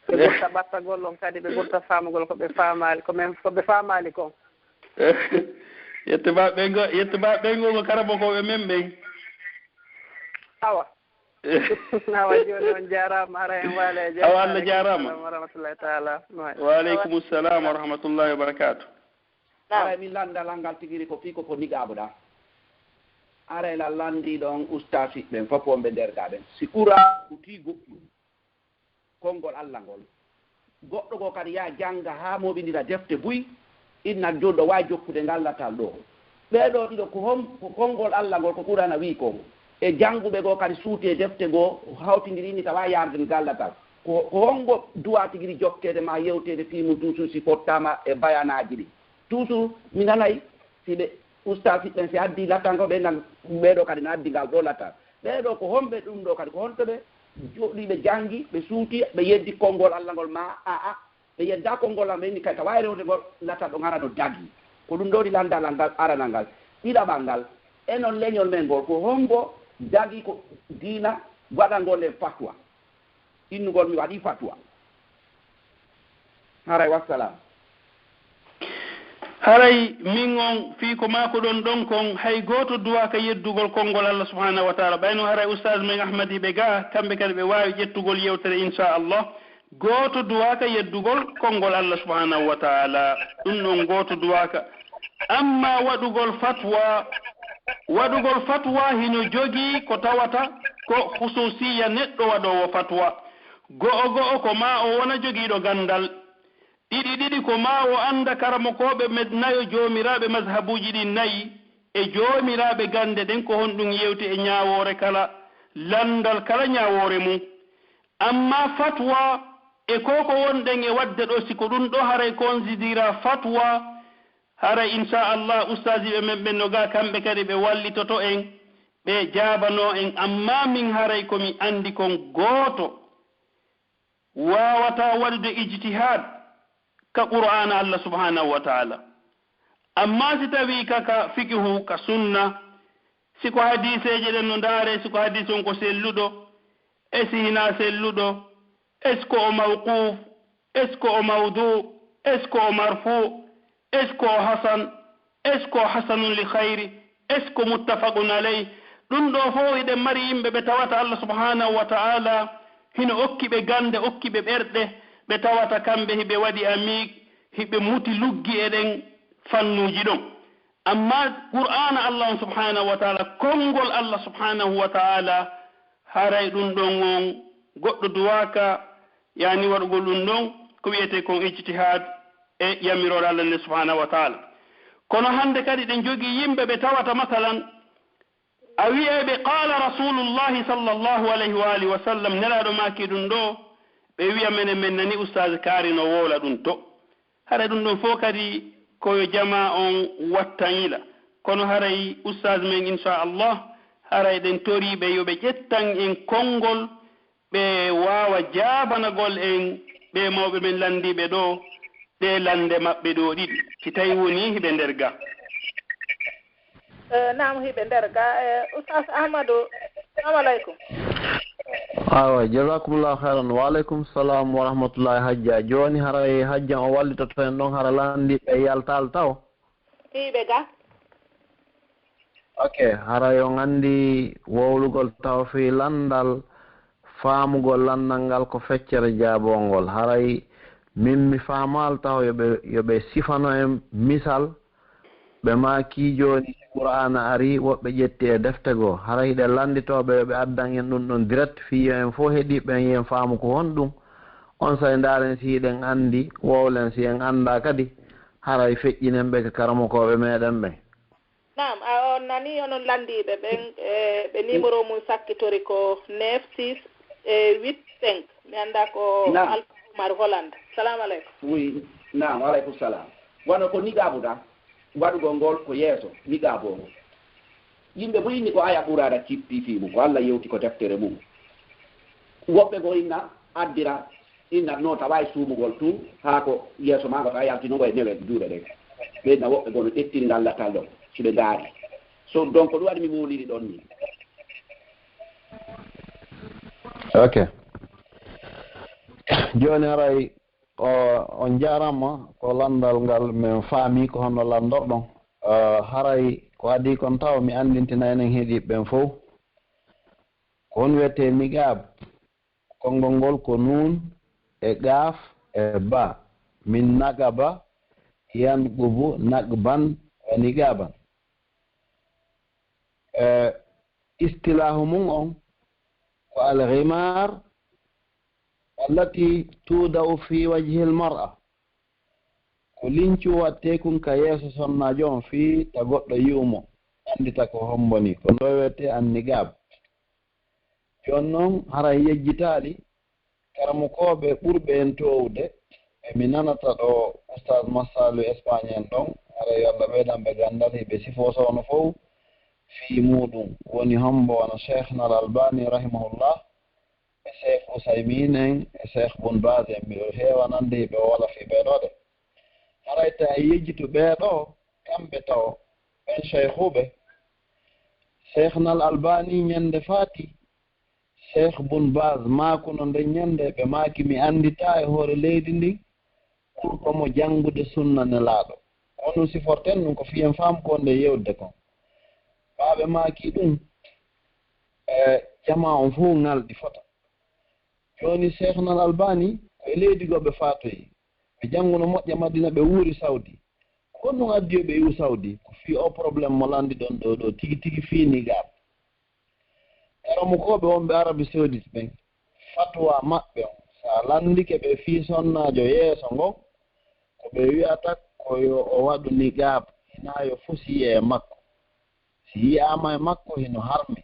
Ɓe ɓurta ɓattagol on kadi, ɓe ɓurta faamugol ko ɓe faamaali, ko men, ko ɓe faamaali kon. Yette baɓɓe ngo, yette baɓɓe ngo ko karamokooɓe men ɓen. Awa. Awa, jooni on jaaraama, haray en waale e jam. Awa, Allah jaaraama. Wa rahmatullahi taala. Wa aleykum salam wa rahmatullahi wa barakatuh. Naam. Haray min lanndal an ngal tigiri ko fii ko, ko niqaabu ɗaa. Haray lan lanndii ɗon ustaasi ɓen fof wonɓe nder gaa ɓen. Si Qur'aanu tii goɗɗum, konngol Alla ngol. Goɗɗo goo kadi yaa jannga haa mooɓindira defte buy, inna julɗo waawi jokkude ngal latal ɗoo. Ɓee ɗoo ɗiɗo ko hon, ko konngol Alla ngol, ko Qur'aana wi'i kon. E jannguɓe goo kadi suuti e defte goo, hawtindiri ni tawa yaarde ngal latal. Ko, ko honngo duwaa tigiri jokkeede maa yewteede fii mun toujours si fottaama e bayaanaaji ɗin? Toujours mi nanay si ɓe ustaasi ɓen si addi latal ngo, ɓe nan ɓee ɗoo kadi no addi ngal ɗoo latal. Ɓee ɗoo ko honɓe ɗum ɗoo kadi? Ko honto ɓe jooɗii, ɓe janngi, ɓe suuti, ɓe yeddi konngol Alla ngol, maa a'a, ɓe yeddaa konngol Alla, ɓe inni kay ka waawi rewde ngol latal ɗon hara no dagii? Ko ɗum ɗoo woni lanndal ngal aranal ngal. Ɗiɗaɓal ngal, e non leñol men ngol, ko honngo dagii ko diina waɗangol en fatwa? Innugol mi waɗii fatwa. Haray wassalam. Haray min on fii ko maakoɗon ɗon kon, hay gooto duwaaka yeddugol konngol Alla subhaanahu wa taala. Ɓayno haray ustaas men Ahmad hiɓe gaa, kamɓe kadi ɓe waawi ƴettugol yewtere, inshaa Allah. Gooto duwaaka yeddugol konngol Alla subhaanahu wa taala. Ɗum ɗon gooto duwaaka. Amma waɗugol fatwa, waɗugol fatwa hino jogii ko tawata ko khususiya neɗɗo waɗoowo fatwa. Go'o go'o ko maa o wona jogiiɗo ganndal. Ɗiɗi ɗiɗi ko maa o annda karamokooɓe men nayo, joomiraaɓe mazhabuuji ɗin nayi, e joomiraaɓe gannde ɗen ko honɗum yewti e ñaawoore kala, lanndal kala ñaawoore mum. Amma fatwa e ko ko wonɗen e waɗde ɗoo, si ko ɗum ɗoo haray considéra fatwa, haray, inshaa Allah, ustaasiiɓe men ɓen no gaa, kamɓe kadi ɓe wallitoto en, ɓe jaabanoo en. Amma min haray ko mi anndi kon gooto waawataa waɗude ijtihaad ka Qur'aana Allah subhaanahu wa taala. Amma si tawii ka, ka fiqhu, ka sunna, si ko hadiiseeje ɗen no ndaaree, si ko hadiis on ko selluɗo, e si hinaa selluɗo, est-ce que o mawquuf, est-ce que o mawdu, est-ce que o marfu, est-ce que o hasan, est-ce que o hasanun li khayri, est-ce que muttafaqun alayh? Ɗum ɗoo fow hiɗen mari yimɓe ɓe tawata Allah subhaanahu wa ta'ala hino okki ɓe gannde, okki ɓe ɓerɗe, ɓe tawata kamɓe hiɓe waɗi amiik, hiɓe muti luggi e ɗen fannuuji ɗon. Amma Qur'aana Allah on subhanahu wa ta'ala, konngol Allah subhanahu wa ta'ala, haray ɗun ɗon on goɗɗo duwaaka, yani waɗugol ɗun ɗon, ko wi'etee kon ijtihaad e yamiroore Allah nden subhanahu wa ta'ala. Kono hande kadi ɗen jogii yimɓe ɓe tawata masalan, a wi'ay ɓe, "Qaala Rasuulullaahi sallallaahu alayhi wa aalihi wa sallam", Nelaaɗo maaki ɗun ɗoo, ɓe wi'a, "Menen, men nani Ustaaz Kaari no wowla ɗun to." Haray ɗun ɗon fow kadi ko yo jamaa on wattan yila. Kono haray Ustaaz men, inchallah, haray ɗen torii ɓe yo ɓe ƴettan en konngol ɓe waawa jaabanagol en ɓee mawɓe men lanndiiɓe ɗoo, ɗee lannde maɓɓe ɗoo ɗiɗi, si tawii wonii hiɓe nder gaa. Eh, naam, hiɓe nder gaa. Eh, Oustaz Ahmadu, salamu aleykum. Awa, jazakumullahu khairan. Wa aleykum salam wa rahmatullahi, Hajja. Jooni haray Hajja o wallitoto en ɗon, hara lanndiiɓe yaltaali taw. Hiɓe gaa. Ok, haray on anndi wowlugol taw fii lanndal, faamugol lanndal ngal ko feccere jaaboongol. Haray min mi faamaali taw yo ɓe, yo ɓe sifano en misal. Ɓe maaki jooni si Qur'aana arii, woɓɓe ƴetti e defte goo. Haray hiɗen lannditoo ɓe yo ɓe addan en ɗun ɗon direct fii yo en fow heɗiiɓe ɓen yo en faamu ko honɗun. Onsay ndaaren si hiɗen anndi, wowlen si en anndaa kadi. Haray feƴƴinen ɓe ka karamokooɓe meɗen ɓen. Naam, a on nani onon lanndiiɓe ɓen, e, ɓe numéro mun sakkitori ko neuf six e huit cinq. Mi anndaa ko Naam. Alfa Umar Holland. Salamu aleykum. Oui, naam, wa aleykum salam. Wano ko niqaabu ɗan, waɗugol ngol ko yeeso, niqaabu on. Yimɓe mo inni ko aya Qur'aana cippi fii mun, ko Alla yewti ko deftere mun. Woɓɓe goo inna addira Inna no taway suumugol tun, haa ko yeeso maa ko tawa yaltino ngo e newe juuɗe ɗen. Ɓen na woɓɓe goo no ƴettiri ngal latal ɗon, si ɓe ndaari. So, donc, ɗum waɗi mi muuliri ɗon ni. Ok. Jooni haray, o, on jaaraama ko lanndal ngal min faami ko honno lanndorɗon. Eh, haray ko adii kon taw mi anndintina enen heɗiiɓe ɓen fow. Ko honno wi'etee niqaab? Konngol ngol ko nuun e qaaf e baa. Min naqaba, yanqubu, naqban wa niqaaban. E istilaahu mun on ko al-ghimaar allati tuuda'u fi wajhil mar'a. Ko lincu wattee kun ka yeeso sonnaajo on fii ta goɗɗo yi'u mo, anndita ko hombo nii. Ko ɗun wi'etee an-niqaab. Jooni non, haray yejjitaali, karamokooɓe ɓurɓe en toowude, ɓe mi nanata ɗoo Ustaaz Massalu Espagne en ɗon, haray yo Alla ɓeydan ɓe ganndal, hiɓe sifoo soono fow fii muuɗun. Woni hombo wano Sheikhna Al-Albani rahimahullah, e Sheikh Usaymin en, e Sheikh Bun Baz en, miɗo heewa nande hiɓe wala fii ɓee ɗoo de. Haray ta en yejjitu ɓee ɗoo, kamɓe tawo, ɓen shaykhuuɓe. Sheikhna Al-Albani ñande faati, Sheikh Bun Baz maakuno nden ñande, ɓe maaki mi annditaa e hoore leydi ndin ɓurɗo mo janngude sunna Nelaaɗo. Ko honɗun siforten ɗun? Ko fii en faamu ko wonɗen yewtude kon. Ɓaa ɓe maaki ɗun, e, jamaa on fow ŋalɗi fota. Jooni Sheikhna Al-Albani ko e leydi goo ɓe faatoyi. Ɓe jannguno moƴƴa Madina, ɓe wuuri Saudi. Ko honɗun addi yo ɓe iwu Saudi? Ko fii oo problème mo lanndi ɗon ɗoo ɗoo tigi tigi fii niqaab. Karamokooɓe wonɓe Arabie Saoudite ɓen, fatwa maɓɓe on, si a lanndike ɓe fii sonnaajo yeeso ngon, ko ɓe wi'ata ko yo o waɗu niqaab, hinaa yo fus yi'e e makko. Si yi'aama e makko, hino harmi,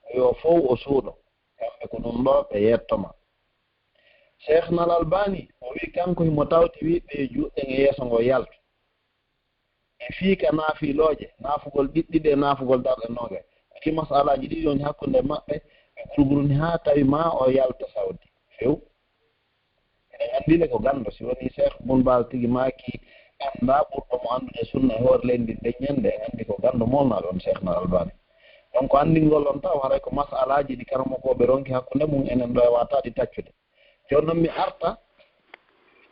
ko yo fow o suuɗo. Kamɓe ko ɗun ɗoo ɓe yetto ma. Sheikhna Al-Albani, o wi'i kanko himo tawti wi'uɓe yo juuɗe ɗen e yeeso ngon yaltu. E fii ka naafilooje, naafugol ɗiɗi ɗiɗi e naafugol darɗe noogay. Ko ɗii masalaaji ɗiɗi woni hakkunde maɓɓe, ɓe gurgurni haa tawi maa o yalta Saudi. Few. Eɗen anndi le ko ganndo, si wonii Sheikh Bun Baz tigi maaki anndaa ɓurɗo mo anndude sunna e hoore leydi ndin nden ñande, en anndi ko ganndo molnaaɗo on Sheikhna Al-Albani. Donc, anndingol on taw haray ko masalaaji ɗi karamokooɓe ronki hakkunde mun, enen ɗoo e wata ɗi taccude. Jooni non mi arta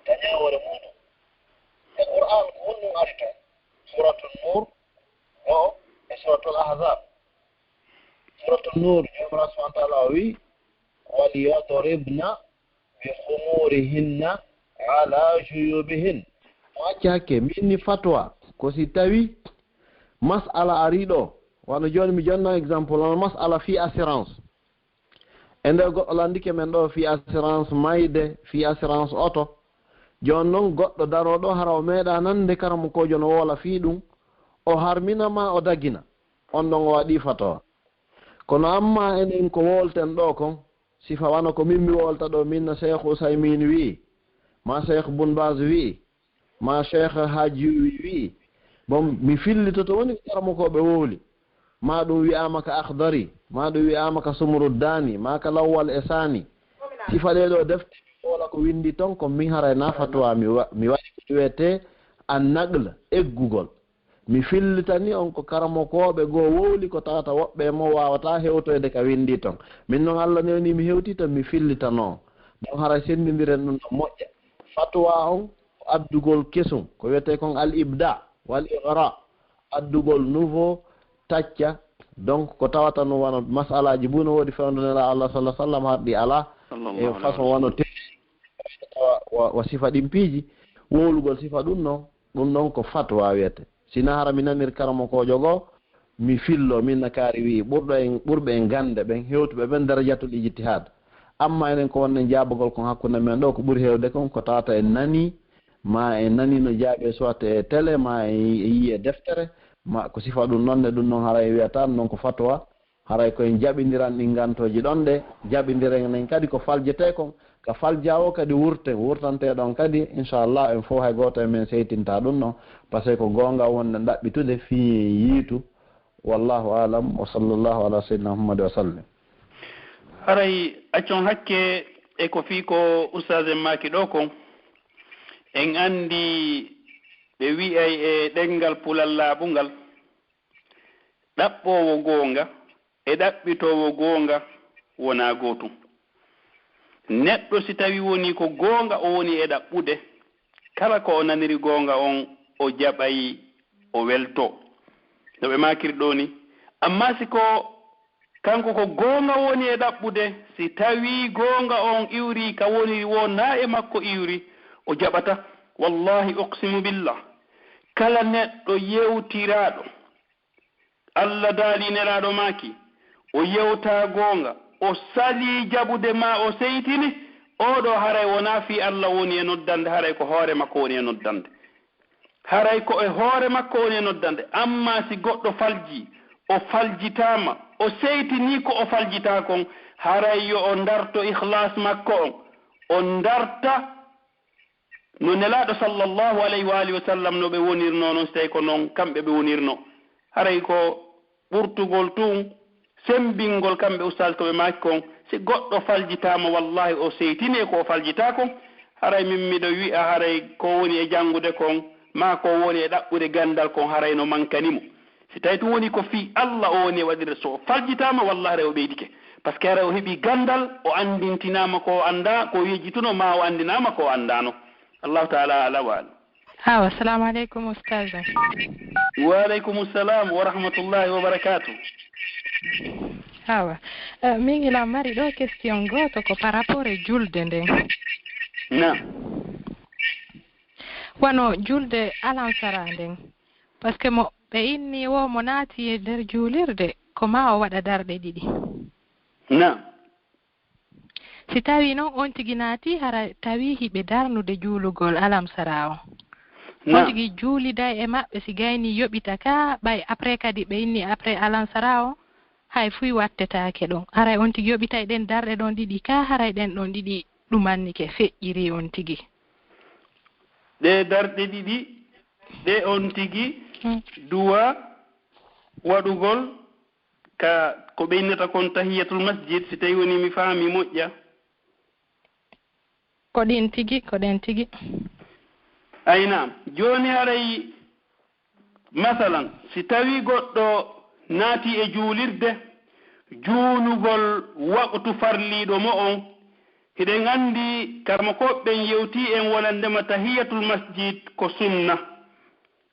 ka ñaawoore muuɗun. E Qur'aan ko honɗun ari ton? Suuratul Nuur, go'o, e Suuratul Ahzaab. Suuratul Nuur, Joomiraaɗo subhaanahu wa ta'aalaa o wi'i, "Wal yadribna bi khumurihinna ala juyubihin." O acca hakke, min ni fatwa, ko si tawi mas'ala ari ɗo, wano jooni mi jonna exemple, wano mas'ala fii assurance. E nder goɗɗo landike men ɗo fii assurance mayde, fii assurance oto. Jooni non goɗɗo daroo ɗo hara o meeɗaa nande karamokoojo no woola fii ɗum, o harmina maa o dagina. On ɗon o waɗii fatwa. Kono amma enen ko woolten ɗo kon, sifa wano ko min mi woolta ɗo, min no Cheikh Usaymin wi'i, maa Cheikh Bun Baz wi'i, maa Cheikh Hajji wi'i, bon, mi fillitoto woni ko karamokooɓe wowli. Maa ɗum wi'aama ka Akhdari, maa ɗum wi'aama ka Sumruddaani, maa ka Lawwal e Saani. Sifa ɗee ɗoo defte, mi woola ko winndi ton, ko min haray na fatwa mi wa-, mi waɗi ko wi'etee an naql, eggugol. Mi fillitanii on ko karamokooɓe goo wowli ko tawata woɓɓe e mon waawataa hewtoyde ka winndii ton. Min non Alla newnii mi hewtii ton, mi fillitano on. Ɗon haray senndindiren ɗum no moƴƴa. Fatwa on ko addugol kesum, ko wiyetee kon al ibda, wal igra, addugol nouveau, tacca. Donc, ko tawata no wano masalaaji buy no woodi fewndo Nelaaɗo Allah sallallahu alaihi wasallam harɗi alaa, e façon wano te-, wa, wa, wa sifa ɗin piiji, wowlugol sifa ɗum non, ɗum non ko fatwa wiyetee. Si na hara mi nanir karamokoojo goo, mi fillo, min na kaari wi'i, ɓurɗo en, ɓurɓe en gannde ɓen, hewtuɓe ɓen darajatul ijtihad. Amma enen ko wonɗen jaabagol kon hakkunde men ɗoo, ko ɓuri heewde kon ko tawata en nanii, maa en nanii no jaaɓee soit e télé, maa en yi-, en yii e deftere, maa ko sifa ɗum non ne, ɗum non haray wi'ataa non ko fatwa, haray ko en jaɓindiran ɗin ngantooji ɗon ɗe, jaɓindiren enen kadi ko faljetee kon, ka faljaa woo kadi wurten, wurtantee ɗon kadi, inchallah, en fow hay gooto e men seytintaa ɗum ɗon, parce que ko goonga wonɗen ɗaɓɓitude fii en yiitu. Wallahu a'lam, wa sallallahu ala sayyidina Muhammad wa sallim. Haray accon hakke e ko fii ko ustaas en maaki ɗoo kon, en anndi ɓe wi'ay e ɗemngal Pular laaɓungal, ɗaɓɓoowo goonga e ɗaɓɓitoowo goonga wonaa gootum. Neɗɗo si tawii wonii ko goonga o woni e ɗaɓɓude, kala ko o naniri goonga on, o jaɓay, o weltoo. No ɓe maakiri ɗoo ni. Ammaa si ko kanko ko goonga woni e ɗaɓɓude, si tawii goonga on iwrii ka woniri woo naa e makko iwri, o jaɓataa. Wallaahi, uqsimu billah, kala neɗɗo yewtiraaɗo Alla daalii, Nelaaɗo maaki, o yewtaa goonga, o salii jaɓude maa o seytini, oo ɗoo haray wonaa fii Alla woni e noddande, haray ko hoore makko woni e noddande. Haray ko e hoore makko woni e noddande. Ammaa si goɗɗo faljii, o faljitaama, o seytinii ko o faljitaa kon, haray yo o ndarto ihlaas makko on, o ndarta no Nelaaɗo sallallahu alayhi wa alihi wa sallam no ɓe wonirnoo non, si tawii ko non kamɓe ɓe wonirnoo. Haray ko ɓurtugol tun, semmbingol kamɓe ustaas ko ɓe maaki kon, si goɗɗo faljitaama, wallaahi o seytinee ko o faljitaa kon, haray min miɗo wi'a haray ko woni e janngude kon, maa ko woni e ɗaɓɓude ganndal kon, haray no mankani mo. Si tawii tun woni ko fii Alla o woni e waɗirde, so o faljitaama, wallaahi haray o ɓeydike. Parce que haray o heɓii ganndal, o anndintinaama ko o anndaa, ko o yejjituno, maa o anndinaama ko o anndaano. Allahu ta'ala a'la wa a'lam. Awa, assalamu aleykum, ustaz. Wa aleykum salam wa rahmatullahi wa barakatuh. Awa, eh, min ila mari ɗo question gooto ko par rapport e julde nden. Na. Wano julde alansara nden. Parce que mo ɓe inni wo mo naati e nder juulirde, ko ma o waɗa darɗe ɗiɗi. Na. Si tawii non on tigi naati, hara tawii hiɓe darnude juulugol alamsara on. On Naam. Tigi juuliday e maɓɓe si gaynii yoɓita ka, ɓay après kadi ɓe inni après alamsara on, hay fuy wattetaake ɗon. Haray on tigi yoɓitay ɗen darɗe ɗon ɗiɗi ka, haray ɗen ɗon ɗiɗi ɗumannike, feƴƴirii on tigi. Ɗee darɗe ɗiɗi, ɗe on tigi Hmm. duwa waɗugol ka ko ɓe innata kon tahiyatul masjid, si tawii wonii mi faamii moƴƴa. Ko ɗin tigi, ko ɗen tigi. Ay naam. Jooni haray, masalan, si tawii goɗɗo naatii e juulirde, juulugol waqtu farliiɗo mo on, hiɗen anndi karamokooɓe ɓen yewtii en wonandema tahiyatul masjid ko sunna.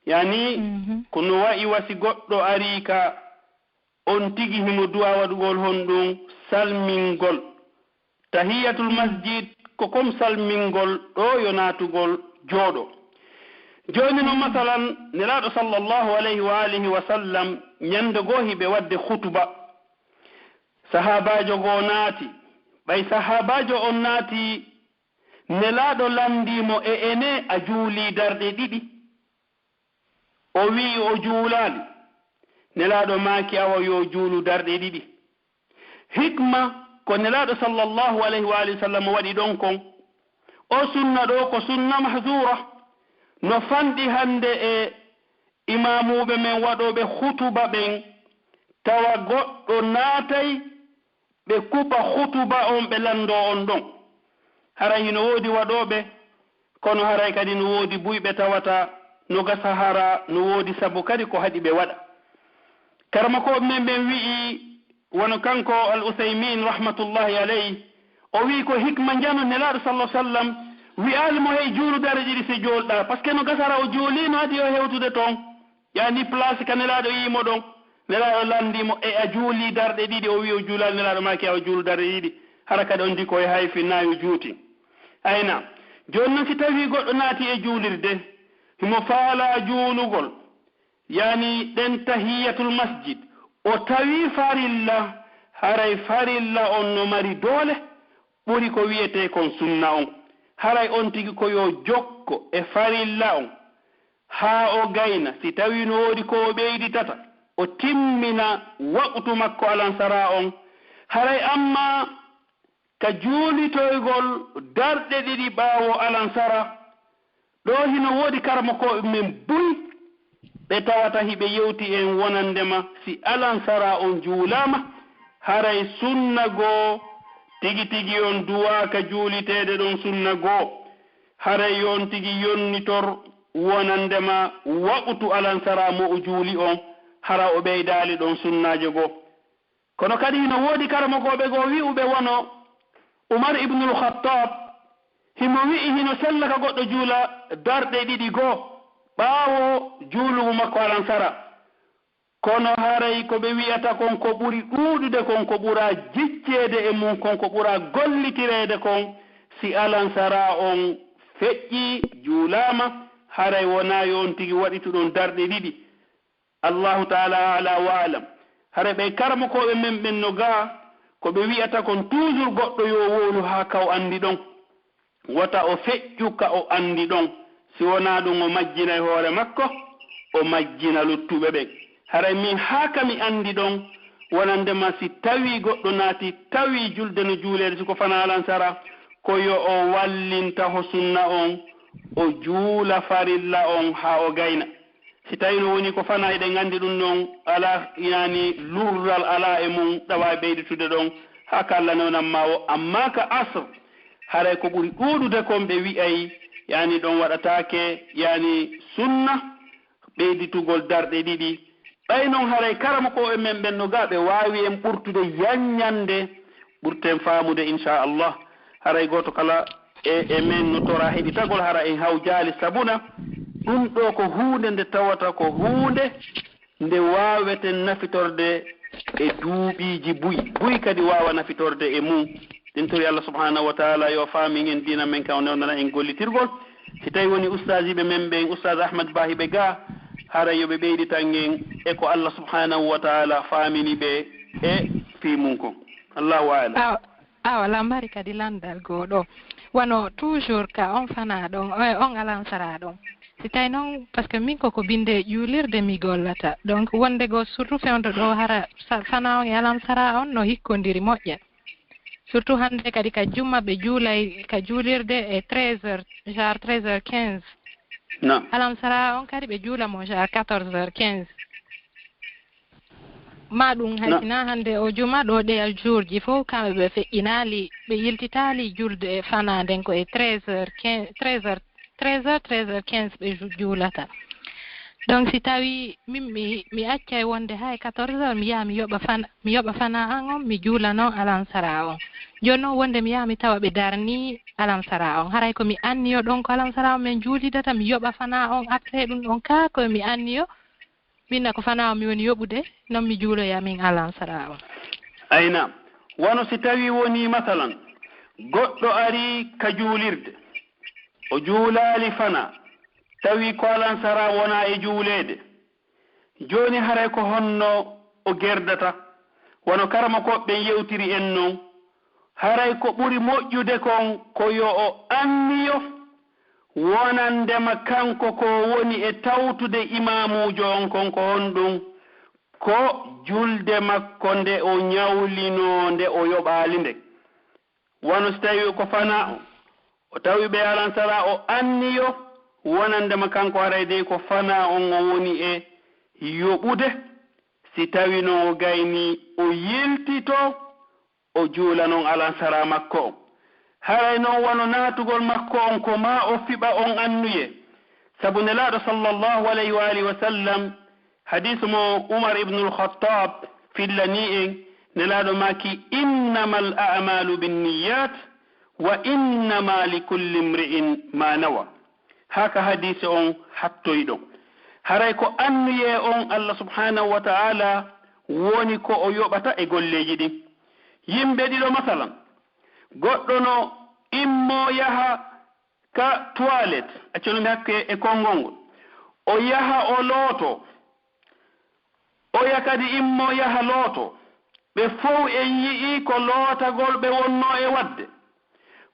Yani, Mhm. ko no wa'i wa si goɗɗo arii ka on tigi himo du'a waɗugol honɗun? Salmingol. Tahiyatul masjid ko comme salmingol ɗo yo naatugol jooɗo. Jooni non, masalan, Nelaaɗo sallallahu alayhi wa alihi wa sallam, ñande goo hiɓe waɗde khutuba. Sahaabaajo goo naati. Ɓay sahaabaajo on naati, Nelaaɗo landii mo, "E enee, a juulii darɗe ɗiɗi?" O wi'i o juulaali. Nelaaɗo maaki, "Awa yo juulu darɗe ɗiɗi." Hikma ko Nelaaɗo sallallahu alayhi wa alihi wa sallam waɗi ɗon kon. O sunna ɗoo ko sunna mahzuura. No fanɗi hannde e imaamuuɓe men waɗooɓe khutuba ɓen, tawa goɗɗo naatay, ɓe kuɓa khutuba on, ɓe lanndoo on ɗon. Haray hino woodi waɗooɓe, kono haray kadi no woodi buy ɓe tawata no gasa hara no woodi sabu kadi ko haɗi ɓe waɗa. Karamokooɓe men ɓen wi'i, wano kanko Al Usaymin rahmatullahi alayhi, o wi'i ko hikma njano Nelaaɗo sallallahu alaihi wasallam wi'aali mo, "Hey, juulu darɗe ɗiɗi si joolɗaa," parce que no gasa hara o juuliino hadi yo hewtude ton. Yaani place ka Nelaaɗo yi'i mo ɗon, Nelaaɗo lanndii mo, "E a juulii darɗe ɗiɗi?" O wi'i o juulaali, Nelaaɗo maaki, "Awa juulu darɗe ɗiɗi, hara kadi on di ko e hayfi naa yo juutin." Ayna, jooni non si tawii goɗɗo naati e juulirde, himo faalaa juulugol, yaani ɗen tahiyatul masjid, o tawii farilla, haray farilla on no mari doole ɓuri ko wi'etee kon sunna on. Haray on tigi ko yo jokko e farilla on, haa o gayna, si tawii no woodi ko o ɓeyditata, o timmina waqtu makko alansaraa on. Haray amma ka juulitoygol darɗe ɗiɗi ɓaawo alansaraa, ɗoo hino woodi karamokooɓe men buy ɓe tawata hiɓe yewti en wonandema si alansaraa on juulaama, haray sunna goo tigi tigi on duwaaka juuliteede ɗon sunna goo. Haray yo on tigi yonnitor wonandema waqtu alansaraa mo o juuli on, hara o ɓeydaali ɗon sunnaajo goo. Kono kadi hino woodi karamokooɓe goo wi'uɓe wano Umar ibnul Khattab, himo wi'i hino sella ka goɗɗo juula darɗe ɗiɗi goo ɓaawo juulugu makko alansaraa. Kono haray ko ɓe wi'ata kon ko ɓuri ɗuuɗude kon, ko ɓuraa jicceede e mun kon, ko ɓuraa gollitireede kon, si alansaraa on feƴƴii, juulaama, haray wonaa yo on tigi waɗitu ɗon darɗe ɗiɗi. Allahu taala aala wa alam. Haray ɓay karamokooɓe men ɓen no gaa, ko ɓe wi'ata kon toujours goɗɗo yo wowlu haa ka o anndi ɗon. Wota o feƴƴu ka o anndi ɗon, si wonaa ɗun o majjinay hoore makko, o majjina luttuɓe ɓen. Haray min haa ka mi anndi ɗon, wonandema si tawii goɗɗo naati, tawii julde no juuleede, si ko fanaa alansaraa, ko yo o wallin taho sunna on, o juula farilla on haa o gayna. Si tawii no woni ko fanaa, eɗen anndi ɗun non alaa, yaani lurral alaa e mun, ɗawa e ɓeyditude ɗon, haa ka Alla newnan maa o. Ammaa ka asr, haray ko ɓuri ɗuuɗude kon ɓe wi'ay, yaani ɗon waɗataake, yaani sunna, ɓeyditugol darɗe ɗiɗi. Ɓay non haray karamokooɓe men ɓen no gaa ɓe waawi en ɓurtude yanñande, ɓurten faamude, inchallah. Haray gooto kala e, e men no toraa heɗitagol, hara en hawjaali sabuna. Ɗun ɗoo ko huunde nde tawata ko huunde nde waaweten nafitorde e duuɓiiji buy. Buy kadi waawa nafitorde e mun. Ɗen tori Allah subhanahu wa taala yo faamin en diina men kan, o newnana en gollitirgol. Si tawi woni ustaasiiɓe men ɓen, ustaas Ahmad Ba hiɓe gaa, haray yo ɓe ɓeyditan en e ko Allah subhanahu wa taala faamini ɓe e fii mun kon. Allahu a'lam. Awa, awa, lambari kadi landal goo ɗoo. Wano toujours ka on fanaa ɗon, eh, on alansaraa ɗon. Si tawi non, parce que min ko, ko binde juulirde mi gollata. Donc, wonde goo surtout fewndo ɗoo hara sa-, fanaa on e alansaraa on no hikkondiri moƴƴa. Surtout hannde kadi ka juma ɓe juulay ka juulirde e treize heures, genre treize heures quinze. Naam. Alansaraa on kadi ɓe juula mo genre quatorze heures quinze. Ma ɗum hay Naam. Sinaa hannde o juma ɗoo ɗe aljourji fof kamɓe ɓe feƴƴinaali, ɓe yiltitaali julde fanaa nden ko e treize heures quinze, treize heures, treize heures, treize heures quinze ɓe ju-, juulata. Donc si tawi min mi, mi accay wonde hay quatorze heures mi yaha mi yoɓa fan-, mi yoɓa fanaa an on, mi juula non alansaraa on. Jooni non wonde mi yaha mi tawa ɓe darni alansaraa on. Haray ko mi anniyo ɗon ko alansaraa on min juulidata, mi yoɓa fanaa on après ɗum ɗon ka ko mi anniyo. Min na ko fanaa on mi woni yoɓude, non mi juuloya min alansaraa on. Ayna, wano si tawi woni masalan, goɗɗo ari ka juulirde, o juulaali fanaa, tawi ko alansaraa wonaa e juuleede. Jooni haray ko honno o gerdata? Wano karamokooɓe ɓen yewtiri en non, haray ko ɓuri moƴƴude kon ko yo o anniyo wonandema kanko ko woni e tawtude imaamuujo on kon. Ko honɗun? Ko julde makko nde o ɲawlinoo nde o yoɓaali nden. Wano si tawii ko fanaa on, o tawi ɓe alansaraa, o anniyo wonandema kanko haray dey ko fanaa on o woni e yoɓude, si tawii non o gaynii, o yiltitoo, o juula non alansaraa makko on. Haray non wano naatugol makko on ko maa o fiɓa on anniyee. Sabu Nelaaɗo sallallahu alayhi wa alihi wa sallam, hadiisu mo Umar ibnul Khattab fillanii en, Nelaaɗo maaki, "Innamal a'maalu binniyat, wa innama likulli imri'in ma nawa." Haa ka hadiise on hattoyi ɗon. Haray ko anniyee on Allah subhanahu wa ta'ala woni ko o yoɓata e golleeji ɗin. Yimɓe ɗiɗo, masalan, goɗɗo no immoo yaha ka toilette, accono mi hakke e konngol ngol, o yaha o looto, oya kadi immoo yaha looto, ɓe fow en yi'ii ko lootagol ɓe wonnoo e waɗde.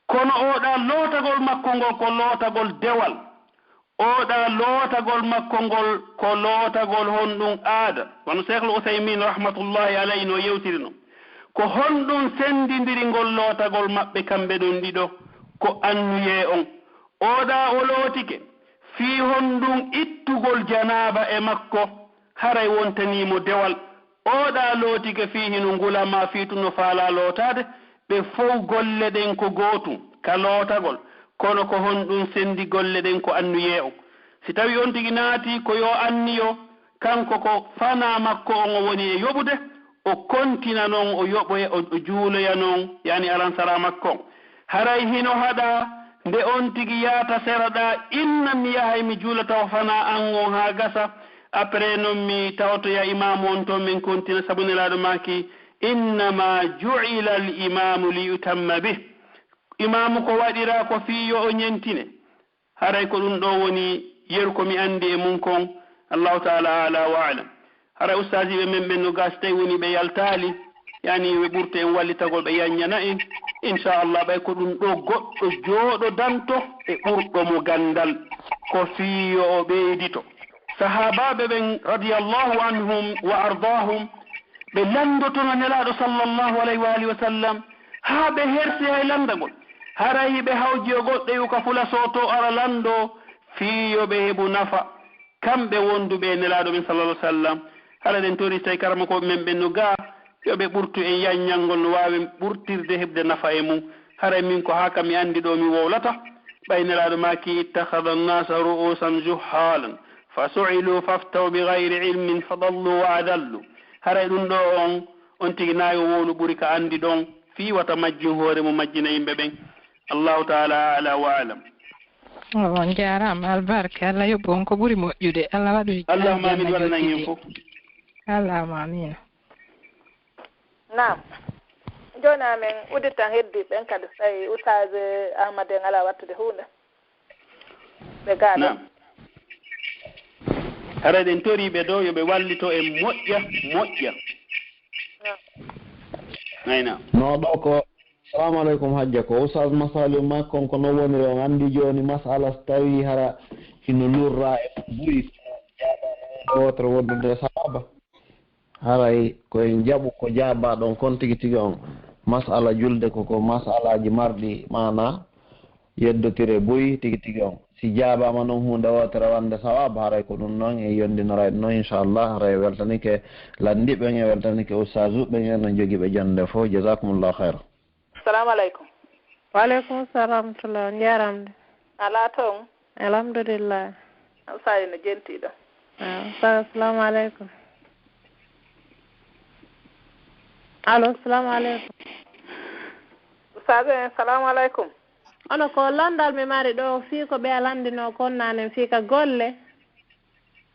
Kono oo ɗaa lootagol makko ngol ko lootagol dewal. Oo ɗaa lootagol makko ngol ko lootagol honɗun aada? Wano Seekhul Usaymiin rahmatullahi alayhi no yewtiri non. Ko honɗun senndindiri ngol lootagol maɓɓe kamɓe ɗon ɗiɗo? Ko anniyee on. Oo ɗaa o lootike fii honɗun ittugol janaaba e makko haray wontanii mo dewal. Oo ɗaa lootike fii hino ngula maa fii tun no faalaa lootaade. Ɓe fow golle ɗen ko gootun ka lootagol, kono ko honɗun senndi golle ɗen? Ko anniyee on. Si tawii on tigi naatii ko yo anniyo, kanko ko fanaa makko on o woni e yoɓude, o kontina non o yoɓoya, o, o juuloya non, yani alansaraa makko on. Haray hino haɗaa nde on tigi yaata sera ɗaa, inna mi yahay mi juula tawa fanaa an on haa gasa, après non mi tawtoya imaamu on ton, men kontina, sabu Nelaaɗo maaki, "Innama ju'ila al-imaamu li yutamma bih." Imaamu ko waɗiraa ko fii yo o ɲentine. Haray ko ɗun ɗoo woni yeru ko mi anndi e mun kon. Allahu ta'ala a'la wa a'lam. Haray ustaasiiɓe men ɓen no gaa, si tawii wonii ɓe yaltaali, yani yo ɓe ɓurtu en wallitagol, ɓe yanɲana en. Insha Allah, ɓay ko ɗun ɗoo goɗɗo jooɗodanto e ɓurɗo mo ganndal, ko fii yo o ɓeydito. Sahaabaaɓe ɓen, radiyallahu anhum wa ardaahum, ɓe lanndotono Nelaaɗo sallallahu alayhi wa alihi wa sallam, haa ɓe hersi hay lanndagol. Haray hiɓe hawji yo goɗɗo iwu ka fula sootoo ara lanndoo, fii yo ɓe heɓu nafa, kamɓe wonduɓe e Nelaaɗo men sallallahu alayhi wa sallam. Hara ɗen tori, si tawii karamokooɓe men ɓen no gaa, yo ɓe ɓurtu en yanɲangol no waawi ɓurtirde heɓde nafa e mun. Haray min ko haa ka mi anndi ɗoo mi wowlata. Ɓay Nelaaɗo maaki, "Ittakhadha an-nasu ru'usan juhhalan, fa su'ilu faftaw bi ghayri ilmin fa dallu wa adallu." Haray ɗun ɗoo on, on tigi na yo wowlu ɓuri ka anndi ɗon, fii wata majjin hoore mun majjina yimɓe ɓen. Allahu ta'ala a'la wa a'lam. On jaaraama, albarka. Allah yoɓu on ko ɓuri moƴƴude. Allah waɗu Allahumma amin, waɗanan en fow. Allahumma amin. Naam. Jooni amen udditan heddiiɓe ɓen kadi, so tawii Oustaz Ahmad en alaa wattude huunde. Ɓe gaa ɗo. Naam. Hara ɗen torii ɓe ɗo yo ɓe wallito en moƴƴa, moƴƴa. Naam. Ay naam. No ɗo ko, salamu aleykum Hajja, ko Oustaz Masaliou Mack on ko no woniri, on anndi jooni masala so tawii hara hino lurraa e buy, wootere wondude e sawaba. Haray ko en jaɓu ko jaabaa ɗon kon tigi tigi on. Mas'ala julde ko, ko mas'alaaji marɗi maanaa, yeddotire buy tigi tigi on. Si jaabaama non huunde wootere wonde sawaaba, haray ko ɗun non en yondinoray ɗun non, inchallah. Haray weltanike lanndiiɓe ɓen, en weltanike ustaazuuɓe ɓen, en no jogiiɓe jonnde fow. Jazakumullahu khayran. Assalamu aleykum. Wa aleykum salam wa rahmatullah. On jaaraama de. Alaa toon? Alhamdulillah. Alfaayi no jenti ɗo. Ah, sa-, assalamu aleykum. Allo, assalamu aleykum. Ustaaz en, salamu aleykum. Ono ko lanndal mi mari ɗo, fii ko ɓe lanndinoo kon naanen fii ka golle.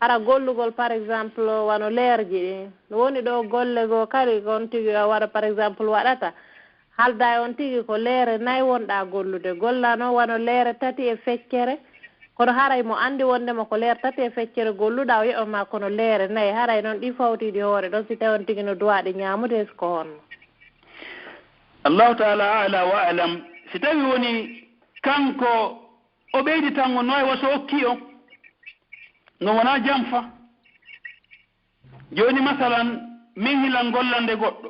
Hara gollugol, par exemple, wano leerji ɗin. No woni ɗo golle goo kadi, ko on tigi a waɗa, par exemple, waɗata. Haalda e on tigi ko leere nay wonɗaa gollude. Gollaa non wano leere tati e feccere, Kono haray mo anndi wonndema ko leer tati e feccere golluɗaa, o yoɓan ma kono leere nay, haray non ɗi fawtiiɗi hoore ɗon, si tawii on tigi no duwaa ɗi ñaamude, si ko honno? Allahu taala aala wa alam. Si tawii woni kanko o ɓeydi tan on, no wayi wa so okkii on, no wonaa janfa. Jooni, masalan, min hilan gollande goɗɗo.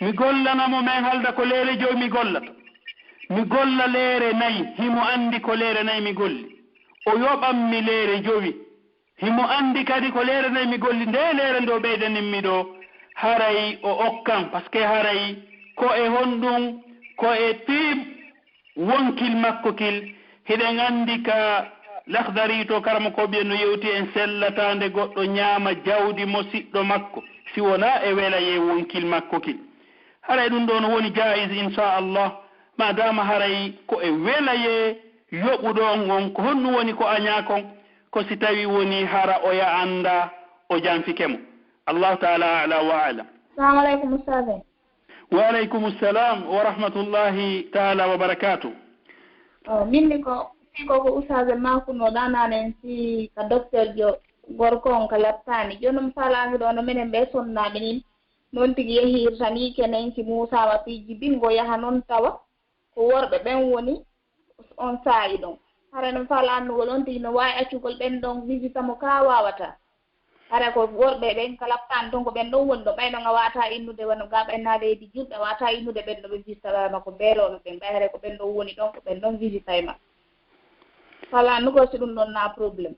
Mi gollana mo, men halda ko leere jowi mi gollata. Mi golla leere nay, himo anndi ko leere nay mi golli. O yoɓan mi leere jowi. Himo anndi kadi ko leere nay mi golli, ndee leere nde o ɓeydanin mi ɗoo, haray o okkan, parce que haray ko e honɗun, ko e piib wonkil makko kil. Hiɗen anndi ka Lakhdari to, karamokooɓe ɓen no yewti en, sellataa nde goɗɗo ñaama jawdi musiɗɗo makko, si wonaa e welayee wonkil makko kil. Haray ɗun ɗoo no woni jaayiz, inshaa Allah, maadaama haray ko e welayee yoɓuɗo on on. Ko honɗun woni ko añaa kon? Ko si tawii wonii hara oya anndaa o janfike mo. Allahu taala aala wa alam. Assalamu aleykum, ustaaz. Wa aleykum salam wa rahmatullahi taala wa barakaatu. O, min ni ko, fii ko, ko ustaaz en maakunoo ɗaa naane en fii ka doktorjo gorko on ka laptaani. Jooni mi faalaani ɗoo no menen ɓee sonnaaɓe nin, non tigi yehirta nii kenen si muusaama fii jibingo yaha non tawa ko worɓe ɓen woni on saa'i ɗon. Hara non faala annugol on tigi no waawi accugol ɓen ɗon visita mo kaa waawataa. Hara ko worɓe ɓen kala ɓaan ton ko ɓen ɗon woni ɗon, ɓay non a waawataa innude wano gaa ɓay naa leydi julɓe, a waawataa innude ɓen ɗo ɓe visita ɓay ma ko beelooɓe ɓen, ɓay haray ko ɓen ɗon woni ɗon, ko ɓen ɗon visitay ma. Faala annugol si ɗun ɗon naa problème.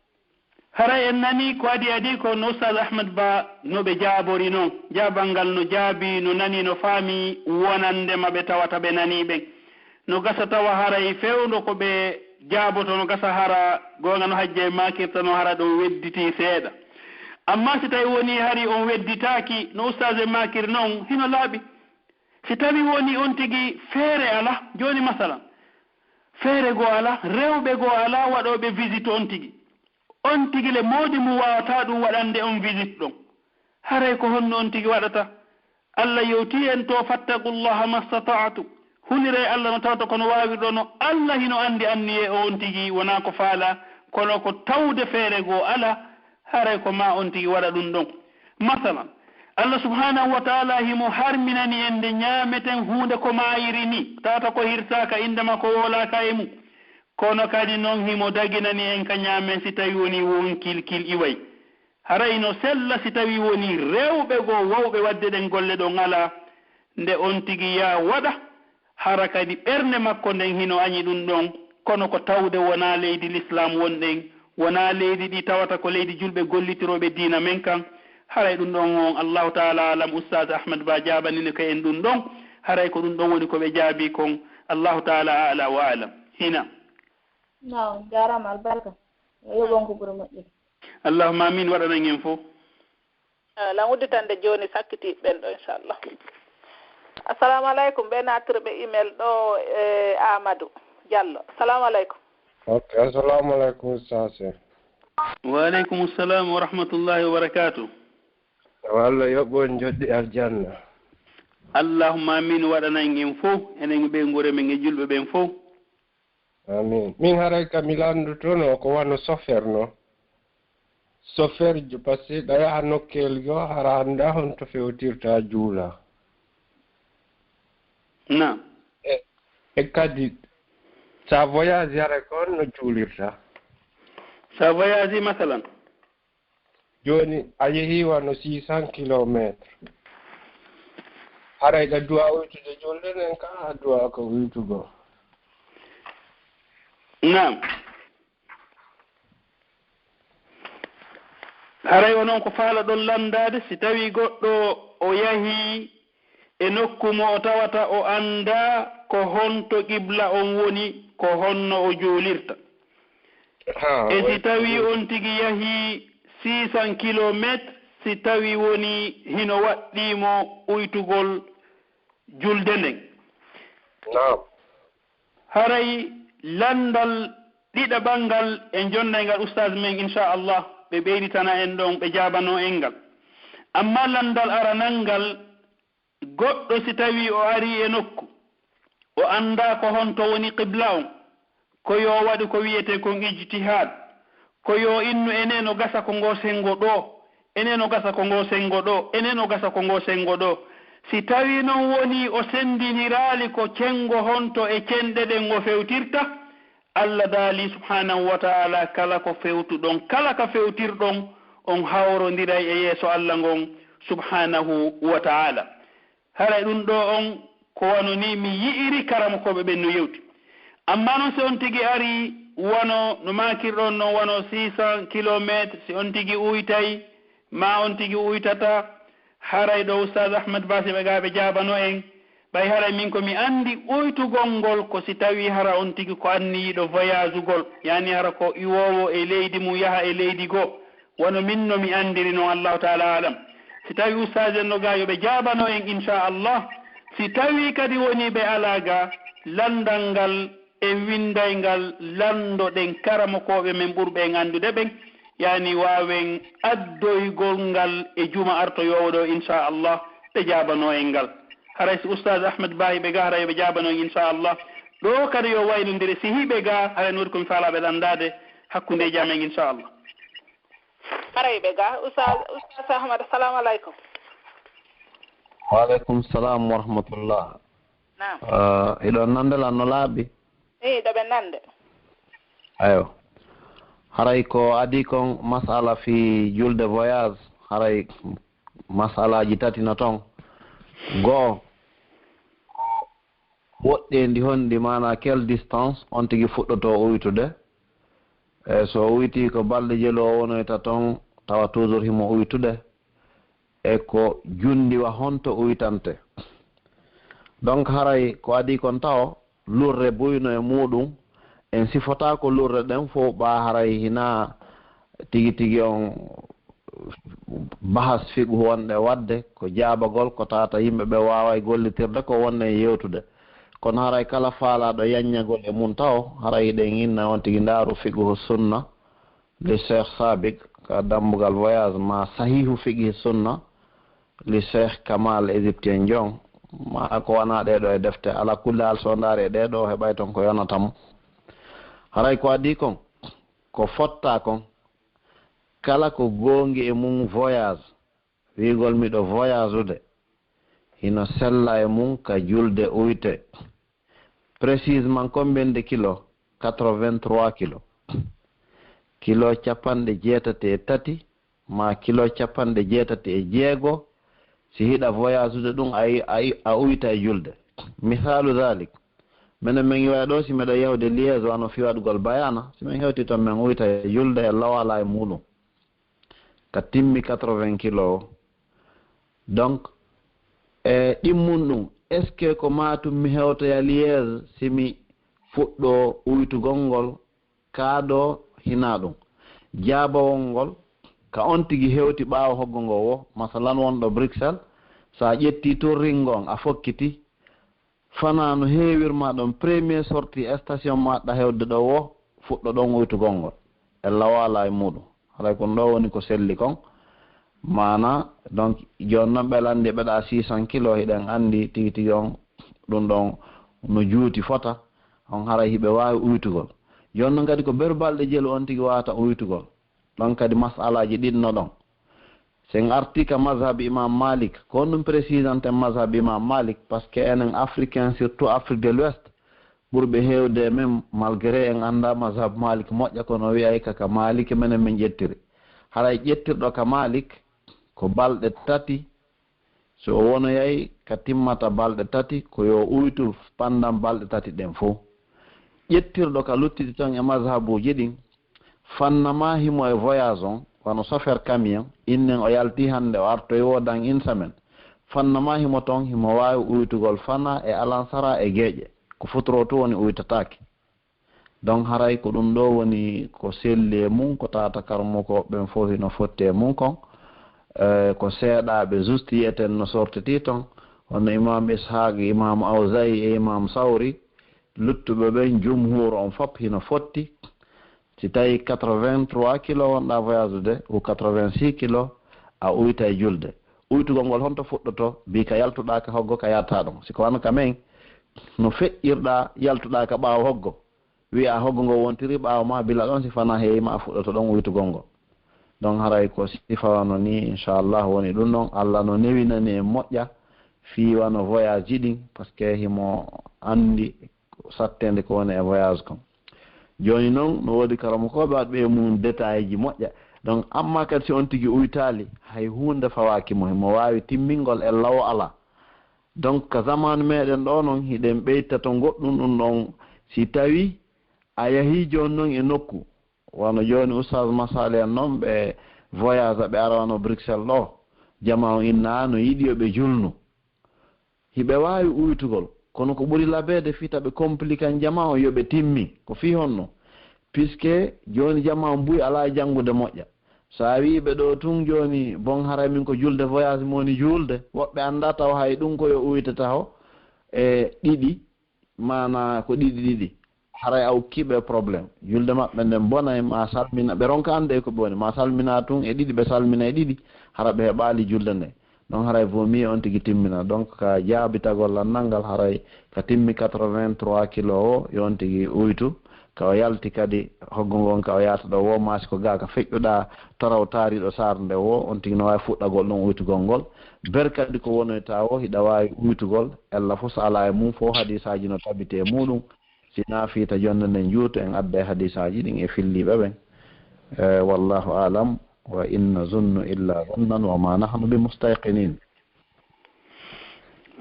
Haray en nanii ko adii adii ko no Ustaaz Ahmad Ba no ɓe jaabori non. Jaabal ngal no jaabii, no nanii, no faamii wonande ma ɓe tawata ɓe nanii ɓen. No gasa tawa haray fewndo ko ɓe jaaboto, no gasa hara goonga no Hajja en maakirta non hara ɗon wedditii seeɗa. Ammaa si tawii wonii hari on wedditaaki no Ustaaz en maakiri non, hino laaɓi. Si tawii wonii on tigi feere alaa, jooni masalan, feere goo alaa, rewɓe goo alaa waɗooɓe visite on tigi. On tigi le moodi mun waawataa ɗun waɗande on visite ɗon. Haray ko honno on tigi waɗata? Alla yewtii en to, "Fattaqullaha mastata'tum." Huliree Alla no tawata ko no waawirɗon. Alla hino anndi anniyee on tigi wonaa ko faalaa, kono ko tawde feere goo alaa, haray ko maa on tigi waɗa ɗun ɗon. Masalan, Alla subhaanahu wa ta'aalaa himo harminani en nde ñaameten huunde ko maayiri nii, tawata ko hirsaaka innde maa, ko woolaaka e mun. Kono kadi non himo daginani en ka ñaamen si tawii wonii wonkil kil iway. Haray no sella si tawii wonii rewɓe goo wawɓe waɗde ɗen golle ɗon alaa, nde on tigi yaa waɗa, hara kadi ɓernde makko nden hino añi ɗun ɗon, kono ko tawde wonaa leydi lislaam wonɗen, wonaa leydi ɗi tawata ko leydi julɓe gollitirooɓe diina men kan. Haray ɗun ɗon on, Allahu taala alam, Ustaaz Ahmad Ba jaabanino ka en ɗun ɗon, haray ko ɗun ɗon woni ko ɓe jaabii kon. Allahu taala aala wa alam. Hina. Naam, jaaraama, albarka. Yo yoɓu on ko ɓuri moƴƴude. Allahumma amin, waɗanan en fow. Eh, lan udditande jooni sakkitiiɓe ɓen ɗo, inchallah. Assalamu aleykum, ɓe naattirɓe email ɗo e Amadou Diallo. Assalamu aleykum. Ok, assalamu aleykum, Ustaz. Wa aleykum salam wa rahmatullahi wa barakatuh. Yo Allah yoɓu on joɗɗi aljanna. Allahumma amin, waɗanan en fow, enen e ɓeynguure men e julɓe ɓen fow. Amin. Min haray ka mi landutono ko wano sofer no. Soferjo, parce que ɗa yaha nokkel goo, hara anndaa honto fewtirta juula. Naam. E, e kadi, sa voyage haray ko honno juulirta? Sa voyage, masalan? Jooni, a yehii wano six cents kilomètres. Haray ɗa duwaa uytude julde nden ka, a duwaa ko uytugol. Naam. Haray onon ko faalaɗon lanndaade, si tawii goɗɗo o yahii e nokku mo o tawata o anndaa ko honto qibla on woni, ko honno o juulirta. Haa, e si tawii on tigi yahii six cents kilomètres, si tawii wonii hino waɗɗii mo uytugol julde nden? Naam. Haray lanndal ɗiɗaɓal ngal en jonnay ngal ustaas men, inchallah, ɓe ɓeyditana en ɗon, ɓe jaabanoo en ngal. Ammaa lanndal aranal ngal, goɗɗo si tawii o arii e nokku, o anndaa ko honto woni qibla on, ko yo waɗu ko wi'etee kon ijtihaad, ko yo innu enee no gasa ko ngoo senngo ɗoo, enee no gasa ko ngoo senngo ɗoo, enee no gasa ko ngoo senngo ɗoo. Si tawii non wonii o senndiniraali ko cenngo honto e cenɗe ɗen o fewtirta, Alla daali subhaanahu wa ta'aalaa, kala ko fewtuɗon, kala ka fewtirɗon, on hawrondiray e yeeso Alla ngon subhaanahu wa ta'aalaa. Haray ɗun ɗoo on ko wano nii mi yi'iri karamokooɓe ɓen no yewti. Ammaa non si on tigi arii wano no maakirɗon non wano six cents kilomètres, si on tigi uytay, maa on tigi uytataa, haray ɗoo Ustaaz Ahmad Ba si ɓe gaa ɓe jaabano en, ɓay haray min ko mi anndi uytugol ngol ko si tawii hara on tigi ko anniyiiɗo voyageugol, yaani hara ko iwoowo e leydi mun yaha e leydi goo. Wano min no mi anndiri non, Allahu ta'aalaa a'lam. Si tawii ustaaz en no gaa, yo ɓe jaabano en, inshaa Allah. Si tawii kadi wonii ɓe alaa gaa, lanndal ngal e winnday ngal, lanndoɗen karamokooɓe men ɓurɓe en anndude ɓen, yaani waawen addoygol ngal e juma artoyoowo ɗoo, inshaa Allah, ɓe jaabanoo en ngal. Haray si ustaaz Ahmad Ba hiɓe gaa, haray yo ɓe jaabano en, inshaa Allah. Ɗoo kadi yo waylondire, si hiɓe gaa, haray no woodi ko mi faalaa ɓe lanndaade hakkundeeji amen, inshaa Allah. Haray ɓe ga. Ustaz, Ustaz Ahmad, assalamu alaikum. Wa alaikum salam wa rahmatullah. Naam. Ah, hiɗon nande lan no laaɓi? Ii, ɗo ɓe nande. Ayo. Haray ko adii kon masala fii julde voyage, haray masalaaji tati no ton. Go'o, woɗɗeendi honndi, maanaa quelle distance on tigi fuɗɗotoo uytude? E so o uytii, ko balɗe jelu o wonoyta ton, tawa toujours himo uytude? E ko junndiwa honto uytante? Donc, haray ko adii kon tawo, lurre buy no e muuɗum. En sifotaako lurre ɗen fow, ɓaa haray hinaa tigi tigi on bahas fiqhu wonɗe waɗde, ko jaabagol ko tawata yimɓe ɓe waaway gollitirde ko wonɗen yewtude. Kono haray kala faalaaɗo yaññagol e mun tawo, haray hiɗen inna on tigi ndaaru fiqhu sunna li Cheikh Sabiq ka dambugal voyage, ma sahihu fiqhi sunna li Cheikh Kamal Égyptien Jon, ma ko wanaa ɗee ɗoo e defte. Ala kulli haal, so ndaari e ɗee ɗoo, heɓay ton ko yonata mo. Haray ko adii kon, ko fottaa kon, kala ko goongi e mun voyage, wi'ugol miɗo voyage'ude, hino sella e mun ka julde uyte. Précisément, combien de kilo? Quatre-vingt-trois kilo. Kilo capanɗe jeetati e tati, maa kilo capanɗe jeetati e jeego, si hiɗa voyage'ude ɗun, a, a, a uyta e julde. Misaalu dalik, menen men iwa ɗoo, si miɗo yahude Liège, wano fii waɗugol bayaana, si men hewtii ton, men uyta e julde e lawala e muuɗum. Ka timmi quatre-vingts kilo o. Donc, e ɗimmun ɗun, est-ce que ko maa tun mi hewtoya Liège si mi fuɗɗoo uytugol ngol, kaa ɗoo hinaa ɗun? Jaabawol ngol, ka on tigi hewti ɓaawo hoggo ngoo woo, masalan, wonɗo Bruxelles, so a ƴettii tun ringo on, a fokkiti, fanaa no heewirmaa ɗon, premier sortie station maaɗa hewde ɗoo woo, fuɗɗo ɗon uytugol ngol. Ella waala e muuɗum. Haray ko ɗun ɗoo woni ko selli kon. Maanaa, donc, jooni non ɓe lanndi ɓe ɗaa six cents kilo, hiɗen anndi tigi tigi on, ɗun ɗon no juuti fota, on haray hiɓe waawi uytugol. Jooni non kadi ko beru balɗe jelu on tigi waawata uytugol. Ɗon kadi mas'alaaji ɗiɗi no ɗon. Si en artii ka mazhab Imam Malik, ko honɗun précisanten mazhab Imam Malik? Parce que enen Africain, surtout Afrique de l'Ouest, ɓurɓe heewde e men, malgré en anndaa mazhab Malik moƴƴa, kono o wi'ay ka, ka Malik menen men ƴettiri. Haray ƴettirɗo ka Malik ko balɗe tati, so o wonoyay ka timmata balɗe tati, ko yo o uytu pandan balɗe tati ɗen fow. Ƴettirɗo ka luttuɗi ton e mazhabuuji ɗin, fanna maa himo e voyage on, wano chauffeur camion, innen o yaltii hannde, o artoyi woo dans une semaine. Fanna maa himo ton, himo waawi uytugol fanaa e alansaraa e geeƴe. Ko futuro tun woni uytataake. Donc, haray ko ɗun ɗoo woni ko selli e mun, ko tawata karamokooɓe ɓen fow hino fotti e mun kon. Eh, ko seeɗaaɓe juste yi'eten no sortitii ton, hono Imam Ishaq, Imam Awza'i e Imam Sawri, luttuɓe ɓen jumhuur on fow hino fotti. Si tawii quatre-vingt-trois kilo wonɗaa voyage'ude, ou quatre-vingt-six kilo, a uytay julde. Uytugol ngol honto fuɗɗotoo? Bii ka yaltuɗaa ka hoggo ka yaataa ɗon. Si ko wano ka men, no feƴƴirɗaa yaltuɗaa ka ɓaawo hoggo. Wi'a hoggo ngo wontiri ɓaawo ma, bila ɗon si fana heewi ma a fuɗɗoto ɗon uytugol ngol. Donc haray ko sifa wano ni, inchallah, woni ɗum ɗon. Allah no newinani en moƴƴa fii wano voyage ji ɗin, parce que himo anndi satteende ko woni e voyage kon. Jooni non, no woodi karamokooɓe waɗɓe e mum détail ji moƴƴa. Donc, amma kadi si on tigi uytaali, hay huunde fawaaki mo, himo waawi timmingol e law alaa. Donc, ka zamaanu meɗen ɗoo non, hiɗen ɓeyta ton goɗɗum ɗum ɗon, si tawii a yahii jooni non e nokku, wano jooni Oustaz Massaly en non, ɓe voyage, ɓe ara wano Bruxelles ɗoo, jamaa on inna no yiɗi yo ɓe julnu. Hiɓe waawi uytugol, kono ko ɓuri labeede fii ta ɓe komplikan jamaa on yo ɓe timmin. Ko fii honno? Puisque jooni jamaa on buy alaa e janngude moƴƴa. So a wi'i ɓe ɗoo tun jooni, bon, haray min ko julde voyage mi woni juulde, woɓɓe anndaa taw hay ɗun ko yo uyte taho e ɗiɗi, maanaa ko ɗiɗi ɗiɗi. Haray a okkii ɓe problème. Julde maɓɓe nden bonay, ma salmina, ɓe ronka annde ko ɓe woni, ma salmina tun e ɗiɗi, ɓe salmina e ɗiɗi, hara ɓe heɓaali julde nden. Donc haray vaut mieux on tigi timmina. Donc ka jaabitagol lannal ngal, haray ka timmi quatre-vingt-trois kilo o, yo on tigi uytu. Ka o yalti kadi hoggo ngon, ka o yaata ɗo woo, maa si ko gaa ka feƴƴuɗaa taraw taariiɗo saar nde woo, on tigi no waawi fuɗɗagol ɗon uytugol ngol. Ber kadi ko wonoyta woo, hiɗa waawi uytugol, ella fof so alaa e mum, fof hadiisaaji no tabiti e muuɗum. Si naa fii ta jonnde nden juutu, en adday hadiisaaji ɗin e filliiɓe ɓen. Eh, wallahu a'lam, wa in nazunnu illa zannan wa ma nahnu bi mustayqinin.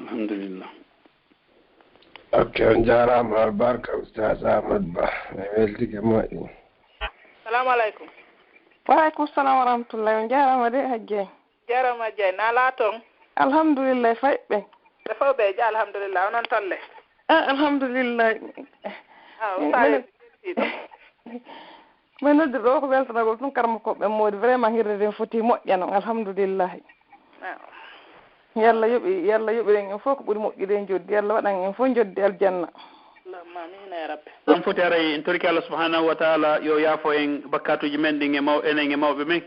Alhamdulillah. Ok, on jaaraama albarka, Ustaas Ahmad Ba. Mi weltike moƴƴi. Salaamu aleykum. Wa aleykum salaam wa rahmatullahi. On jaaraama de, Hajjee. Jaaraama, Hajjee. Naa laa ton? Alhamdulillah, fayɓe. Ɓe fow ɓe ja, alhamdulillah. Onon tolle? Ah, alhamdulillah. Ah, o Min, saayo min, weltiiɗo. Min noddirɗo o ko weltanagol tun karamokooɓe ɓen moodi. Vraiment, hirde nden foti moƴƴa non. Alhamdulillahi. Ah. Yo Allah yoɓi, yo Allah yoɓiren en fof ko ɓuri moƴƴude e njoddi. Yo Allah waɗan en fof njoddi aljanna. Allahumma amiina ya rabbi. Ɗum foti haray en torike Allah subhanahu wa ta'ala yo yaafo en bakkaatuuji men ɗin e maw-, enen e mawɓe men.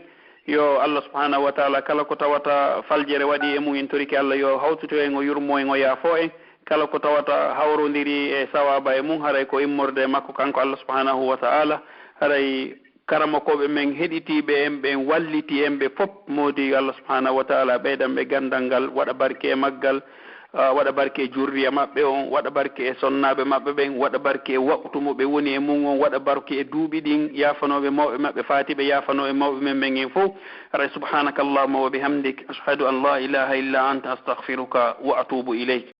Yo Allah subhanahu wa ta'ala kala ko tawata faljere waɗi e mum, en torike Allah yo hawtuto en, o yurmo en, o yaafo en. Kala ko tawata hawrondiri e sawaaba e mum, haray ko immorde e makko kanko Allah subhanahu wa ta'ala. Haray karamokooɓe men heɗitiiɓe en ɓen, walliti en ɓe fop, moodi yo Allah subhanahu wa ta'ala ɓeydan ɓe ganndal ngal, waɗa barke e maggal, ah, waɗa barke e jurriya maɓɓe on, waɗa barke e sonnaaɓe maɓɓe ɓen, waɗa barke e waqtu mo ɓe woni e mum on, waɗa barke e duuɓi ɗin, yaafanoo ɓe mawɓe maɓɓe, faati ɓe yaafanoo e mawɓe men ɓen en fof. Haray subhanaka Allahumma wa bihamdik, ashhadu an la ilaha illa anta, astaghfiruka wa atubu ilayk.